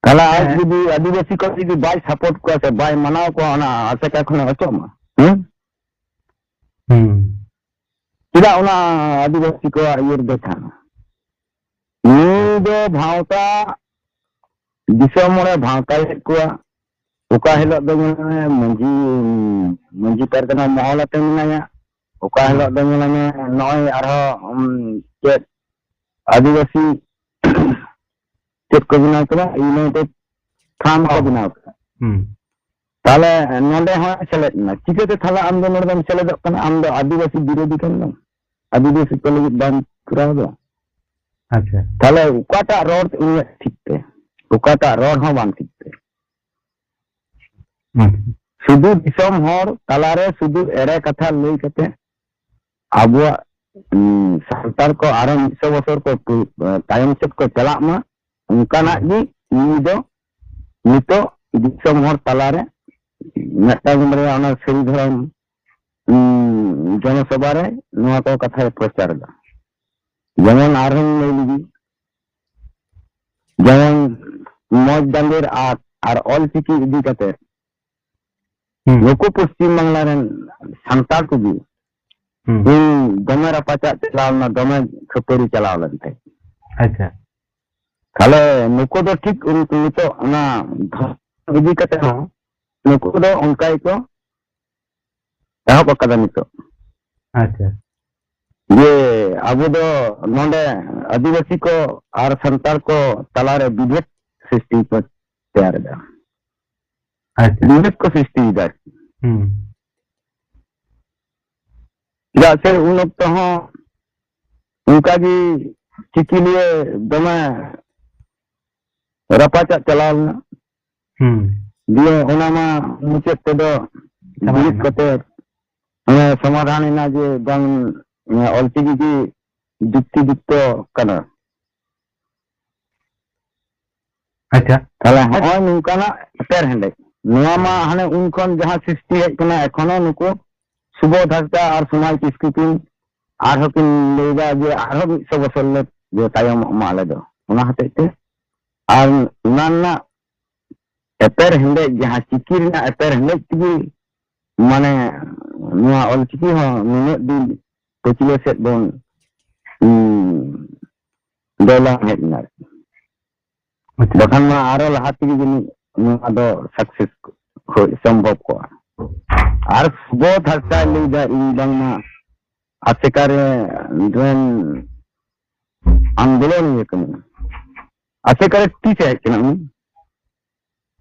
ᱛᱟᱦᱞᱮ ᱟᱡ ᱦᱮᱸ᱾ ᱡᱩᱫᱤ ᱟᱹᱫᱤᱵᱟᱹᱥᱤ ᱠᱚ ᱡᱩᱫᱤ ᱵᱟᱭ support ᱠᱚᱣᱟ ᱥᱮ ᱵᱟᱭ ᱢᱟᱱᱟᱣ ᱠᱚᱣᱟ, ᱚᱱᱟ ᱟᱥᱮᱠᱟ ᱠᱷᱚᱱᱮ ᱚᱪᱚᱜ ᱢᱟ᱾ ᱦᱮᱸ? ᱦᱩᱸ᱾ ᱪᱮᱫᱟᱜ ᱚᱱᱟ ᱟᱹᱫᱤᱵᱟᱹᱥᱤ ᱠᱚᱣᱟᱜ ᱤᱭᱟᱹ ᱨᱮᱫᱚ ᱛᱟᱦᱮᱱᱟ? ᱱᱩᱭ ᱫᱚ ᱵᱷᱟᱶᱛᱟ, ᱫᱤᱥᱚᱢ ᱦᱚᱲᱮ ᱵᱷᱟᱶᱛᱟᱭᱮᱫ ᱠᱚᱣᱟ᱾ ᱚᱠᱟ ᱦᱤᱞᱳᱜ ᱫᱚ ᱧᱮᱞ ᱢᱮ ᱢᱟᱹᱡᱷᱤ, ᱢᱟᱹᱡᱷᱤ ᱯᱟᱨᱜᱟᱱᱟ ᱢᱚᱦᱚᱞ ᱟᱛᱮ ᱢᱮᱱᱟᱭᱟ, ᱚᱠᱟ ᱦᱤᱞᱳᱜ ᱫᱚ ᱧᱮᱞ ᱢᱮ ᱱᱚᱜᱼᱚᱭ ᱟᱨᱦᱚᱸ, ᱩᱢ, ᱪᱮᱫ ᱟᱹᱫᱤᱵᱟᱹᱥᱤ ᱪᱮᱫ ᱠᱚ ᱵᱮᱱᱟᱣ ᱠᱮᱫᱟ, ᱤᱭᱩᱱᱟᱭᱴᱮᱰ ᱯᱷᱟᱨᱢ ᱠᱚ ᱚ᱾ ᱵᱮᱱᱟᱣ ᱠᱮᱫᱟ᱾ ᱦᱩᱸ᱾ ᱛᱟᱦᱞᱮ ᱱᱚᱰᱮ ᱦᱚᱸ ᱥᱮᱞᱮᱫ ᱮᱱᱟ᱾ ᱪᱤᱠᱟᱹᱛᱮ ᱛᱟᱦᱞᱮ ᱟᱢ ᱫᱚ ᱱᱚᱰᱮ ᱫᱚᱢ ᱥᱮᱞᱮᱫᱚᱜ ᱠᱟᱱᱟ? ᱟᱢ ᱫᱚ ᱟᱹᱫᱤᱵᱟᱹᱥᱤ ᱵᱤᱨᱳᱫᱷᱤ ᱠᱟᱱ ᱫᱚ, ᱟᱹᱫᱤᱵᱟᱹᱥᱤ ᱠᱚ ᱞᱟᱹᱜᱤᱫ ᱵᱟᱢ ᱠᱚᱨᱟᱣ ᱫᱚ᱾ ᱟᱪᱪᱷᱟ᱾ ᱛᱟᱦᱞᱮ ᱚᱠᱟᱴᱟᱜ ᱨᱚᱲ ᱩᱱᱤᱭᱟᱜ ᱴᱷᱤᱠ ᱛᱮ, ᱚᱠᱟᱴᱟᱜ ᱨᱚᱲ ᱦᱚᱸ ᱵᱟᱝ ᱴᱷᱤᱠ ᱛᱮ᱾ ᱦᱩᱸ᱾ ᱥᱩᱫᱷᱩ ᱫᱤᱥᱚᱢ ᱦᱚᱲ ᱛᱟᱞᱟᱨᱮ ᱥᱩᱫᱷᱩ ᱮᱲᱮ ᱠᱟᱛᱷᱟ ᱞᱟᱹᱭ ᱠᱟᱛᱮ ᱟᱵᱚᱣᱟᱜ, ᱩᱸ, ᱥᱟᱱᱛᱟᱲ ᱠᱚ ᱟᱨᱚ ᱢᱤᱫᱥᱚ ᱵᱚᱪᱷᱚᱨ ᱠᱚ ᱯᱩ-, ᱛᱟᱭᱚᱢ ᱥᱮᱫ ᱠᱚ ᱪᱟᱞᱟᱜ ᱢᱟ, ᱚᱱᱠᱟᱱᱟᱜ ᱜᱮ ᱩᱱᱤ ᱫᱚ ᱱᱤᱛᱚᱜ ᱫᱤᱥᱚᱢ ᱦᱚᱲ ᱛᱟᱞᱟᱨᱮ ᱢᱤᱫᱴᱟᱝ ᱵᱟᱨᱭᱟ ᱚᱱᱟ ᱥᱟᱹᱨᱤ ᱫᱷᱚᱨᱚᱢ, ᱩᱸ, ᱡᱚᱱᱚᱥᱚᱵᱷᱟ ᱨᱮ ᱱᱚᱣᱟ ᱠᱚ ᱠᱟᱛᱷᱟᱭ ᱯᱨᱚᱪᱟᱨ ᱮᱫᱟ᱾ ᱡᱮᱢᱚᱱ ᱟᱨᱦᱚᱸ ᱞᱟᱹᱭ ᱞᱮᱜᱮ, ᱡᱮᱢᱚᱱ ᱢᱚᱸᱡᱽ ᱰᱟᱸᱫᱮᱨ ᱟᱨ, ᱟᱨ ᱚᱞᱪᱤᱠᱤ ᱤᱫᱤ ᱠᱟᱛᱮ ᱦᱩᱸ᱾ ᱱᱩᱠᱩ ᱯᱚᱥᱪᱤᱢ ᱵᱟᱝᱞᱟ ᱨᱮᱱ ᱥᱟᱱᱛᱟᱲ ᱠᱚᱜᱮ ᱦᱩᱸ᱾ ᱤᱧ ᱫᱚᱢᱮ ᱨᱟᱯᱟᱪᱟᱜ ᱪᱟᱞᱟᱣ ᱞᱮᱱᱟ, ᱫᱚᱢᱮ ᱠᱷᱟᱹᱯᱟᱹᱨᱤ ᱪᱟᱞᱟᱣ ᱞᱮᱱ ᱛᱟᱦᱮᱸᱫ᱾ ᱟᱪᱪᱷᱟ᱾ ᱛᱟᱦᱞᱮ ᱱᱩᱠᱩ ᱫᱚ ᱴᱷᱤᱠ ᱩᱱ-, ᱱᱤᱛᱚᱜ ᱚᱱᱟ ᱫᱷᱚᱨᱚᱢ ᱤᱫᱤ ᱠᱟᱛᱮ ᱦᱚᱸ ᱱᱩᱠᱩ ᱫᱚ ᱚᱱᱠᱟ ᱜᱮᱠᱚ ᱮᱦᱚᱵ ᱟᱠᱟᱫᱟ ᱱᱤᱛᱚᱜ᱾ ᱟᱪᱪᱷᱟ᱾ ᱡᱮ ᱟᱵᱚ ᱫᱚ ᱱᱚᱰᱮ ᱟᱹᱫᱤᱵᱟᱹᱥᱤ ᱠᱚ ᱟᱨ ᱥᱟᱱᱛᱟᱲ ᱠᱚ ᱛᱟᱞᱟᱨᱮ ᱵᱤᱵᱷᱮᱫ ᱥᱨᱤᱥᱴᱤ ᱠᱚ ᱛᱮᱭᱟᱨ ᱮᱫᱟ᱾ ᱟᱪᱪᱷᱟ᱾ ᱵᱤᱵᱷᱮᱫ ᱠᱚ ᱥᱨᱤᱥᱴᱤᱭᱮᱫᱟ᱾ ᱦᱩᱸ᱾ ᱪᱮᱫᱟᱜ ᱥᱮ ᱩᱱ ᱚᱠᱛᱚ ᱦᱚᱸ ᱚᱱᱠᱟᱜᱮ ᱪᱤᱠᱤ ᱱᱤᱭᱮ ᱫᱚᱢᱮ ᱨᱟᱯᱟᱪᱟᱜ ᱪᱟᱞᱟᱣ ᱞᱮᱱᱟ᱾ ᱦᱩᱸ᱾ ᱫᱤᱭᱮ ᱚᱱᱟ ᱢᱟ ᱢᱩᱪᱟᱹᱫ ᱛᱮᱫᱚ ᱪᱟᱵᱟᱭᱮᱱᱟ᱾ ᱫᱩᱲᱩᱵ ᱠᱟᱛᱮ ᱚᱱᱟ ᱥᱚᱢᱟᱫᱷᱟᱱ ᱮᱱᱟ ᱡᱮ ᱵᱟᱝ, ᱚᱞᱪᱤᱠᱤ ᱜᱮ ᱡᱩᱠᱛᱤ ᱡᱩᱠᱛᱚ ᱠᱟᱱᱟ᱾ ᱟᱪᱪᱷᱟ᱾ ᱛᱟᱦᱞᱮ ᱦᱚᱸᱜᱼᱚᱭ ᱱᱚᱝᱠᱟᱱᱟᱜ ᱮᱯᱮᱨ ᱦᱮᱸᱰᱮᱡ, ᱱᱚᱣᱟ ᱢᱟ ᱦᱟᱱᱮ ᱩᱱ ᱠᱷᱚᱱ ᱡᱟᱦᱟᱸ ᱥᱨᱤᱥᱴᱤ ᱦᱮᱡ ᱠᱟᱱᱟ, ᱮᱠᱷᱚᱱᱳ ᱱᱩᱠᱩ ᱥᱩᱵᱳᱫᱷ ᱦᱟᱸᱥᱫᱟ ᱟᱨ ᱥᱳᱢᱟᱭ ᱠᱤᱥᱠᱩ ᱠᱤᱱ ᱟᱨᱦᱚᱸ ᱠᱤᱱ ᱞᱟᱹᱭᱫᱟ ᱡᱮ ᱟᱨᱦᱚᱸ ᱢᱤᱫᱥᱚ ᱵᱚᱪᱷᱚᱨ ᱞᱮ ᱡᱮ ᱛᱟᱭᱚᱢᱚᱜ ᱢᱟ ᱟᱞᱮ ᱫᱚ᱾ ᱚᱱᱟ ᱦᱚᱛᱮᱡ ᱛᱮ ᱟᱨ ᱚᱱᱟ ᱨᱮᱱᱟᱜ ᱮᱯᱮᱨ ᱦᱮᱸᱰᱮᱡ, ᱡᱟᱦᱟᱸ ᱪᱤᱠᱤ ᱨᱮᱱᱟᱜ ᱮᱯᱮᱨ ᱦᱮᱸᱰᱮᱡ ᱛᱮᱜᱮ, ᱢᱟᱱᱮ, ᱱᱚᱣᱟ ᱚᱞᱪᱤᱠᱤ ᱦᱚᱸ ᱱᱩᱱᱟᱹᱜ ᱫᱤᱱ ᱯᱟᱹᱪᱷᱞᱟᱹ ᱥᱮᱫ ᱵᱚᱱ, ᱩᱸ, ᱫᱚᱞᱟᱝ ᱦᱮᱡ ᱮᱱᱟ ᱟᱨᱠᱤ᱾ ᱟᱪᱪᱷᱟ᱾ ᱵᱟᱠᱷᱟᱱ ᱢᱟ ᱟᱨᱚ ᱞᱟᱦᱟ ᱛᱮᱜᱮ ᱡᱟᱹᱱᱤᱡ ᱱᱚᱣᱟ ᱫᱚ ᱥᱟᱠᱥᱮᱥ ᱦᱩᱭ ᱥᱚᱢᱵᱷᱚᱵ ᱠᱚᱜᱼᱟ᱾ ᱟᱨ ᱥᱩᱵᱳᱫᱷ ᱦᱟᱸᱥᱫᱟᱭ ᱞᱟᱹᱭᱫᱟ, ᱤᱧ ᱵᱟᱝᱢᱟ ᱟᱥᱮᱠᱟ ᱨᱮ ᱨᱮᱱ ᱟᱱᱫᱳᱞᱚᱱᱤᱭᱟᱹ ᱠᱟᱹᱱᱟᱹᱧ᱾ ᱟᱥᱮᱠᱟ ᱨᱮ ᱛᱤᱥ ᱮ ᱦᱮᱡ ᱠᱟᱱᱟ ᱩᱱᱤ?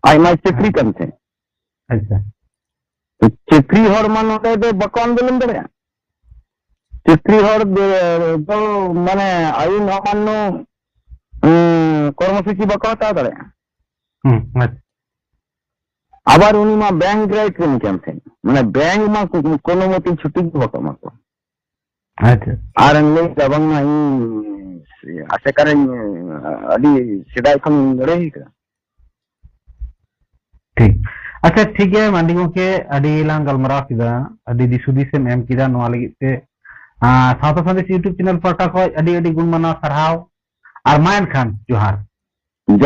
ᱟᱡ ᱢᱟᱭ ᱪᱟᱹᱠᱨᱤ ᱠᱟᱱ ᱛᱟᱦᱮᱸᱫ᱾ ᱟᱪᱪᱷᱟ᱾ ᱪᱟᱹᱠᱨᱤ ᱦᱚᱲ ᱢᱟ ᱱᱚᱰᱮ ᱫᱚ ᱵᱟᱠᱚ ᱟᱱᱫᱳᱞᱚᱱ ᱫᱟᱲᱮᱭᱟᱜᱼᱟ᱾ ᱪᱟᱹᱠᱨᱤ ᱦᱚᱲ ᱫᱚ ᱫᱚ ᱢᱟᱱᱮ ᱟᱭᱤᱱ ᱚᱢᱟᱱᱱᱚ ᱩᱸ, ᱠᱚᱨᱢᱚᱥᱩᱪᱤ ᱵᱟᱠᱚ ᱦᱟᱛᱟᱣ ᱫᱟᱲᱮᱭᱟᱜᱼᱟ᱾ ᱦᱩᱸ, ᱟᱪᱪᱷᱟ᱾ ᱟᱵᱟᱨ ᱩᱱᱤ ᱢᱟ ᱵᱮᱝᱠ ᱨᱮᱭ ᱠᱟᱹᱢᱤ ᱠᱟᱱ ᱛᱟᱦᱮᱸᱫ, ᱢᱟᱱᱮ ᱵᱮᱝᱠ ᱢᱟ ᱠᱳ- ᱠᱳᱱᱳ ᱢᱚᱛᱤ ᱪᱷᱩᱴᱤ ᱜᱮ ᱵᱟᱠᱚ ᱮᱢᱟ ᱠᱚᱣᱟ᱾ ᱟᱪᱪᱷᱟ᱾ ᱟᱨ ᱮᱢ ᱞᱟᱹᱭ ᱫᱟ ᱵᱟᱝᱢᱟ ᱤᱧ ᱟᱥᱮᱠᱟ ᱨᱮᱧ ᱟᱹᱰᱤ ᱥᱮᱫᱟᱭ ᱠᱷᱚᱱ ᱞᱟᱹᱲᱦᱟᱹᱭ ᱠᱟᱫᱟ᱾ ᱴᱷᱤᱠ᱾ ᱟᱪᱪᱷᱟ, ᱴᱷᱤᱠ ᱜᱮᱭᱟ ᱢᱟᱱᱰᱤ ᱜᱚᱢᱠᱮ, ᱟᱹᱰᱤ ᱞᱟᱝ ᱜᱟᱞᱢᱟᱨᱟᱣ ᱠᱮᱫᱟ, ᱟᱹᱰᱤ ᱫᱤᱥ ᱦᱩᱫᱤᱥ ᱮᱢ ᱮᱢ ᱠᱮᱫᱟ ᱱᱚᱣᱟ ᱞᱟᱹᱜᱤᱫ ᱛᱮ᱾ ᱟᱨ ᱥᱟᱶᱛᱟ ᱥᱟᱸᱫᱮᱥ YouTube ᱪᱮᱱᱮᱞ ᱯᱟᱦᱴᱟ ᱠᱷᱚᱱ ᱟᱹᱰᱤ ᱟᱹᱰᱤ ᱜᱩᱱ ᱢᱟᱱᱟᱣ ᱥᱟᱨᱦᱟᱣ᱾ ᱟᱨ ᱢᱟ ᱮᱱᱠᱷᱟᱱ ᱡᱚᱦᱟᱨ᱾ ᱡᱚᱦᱟᱨ᱾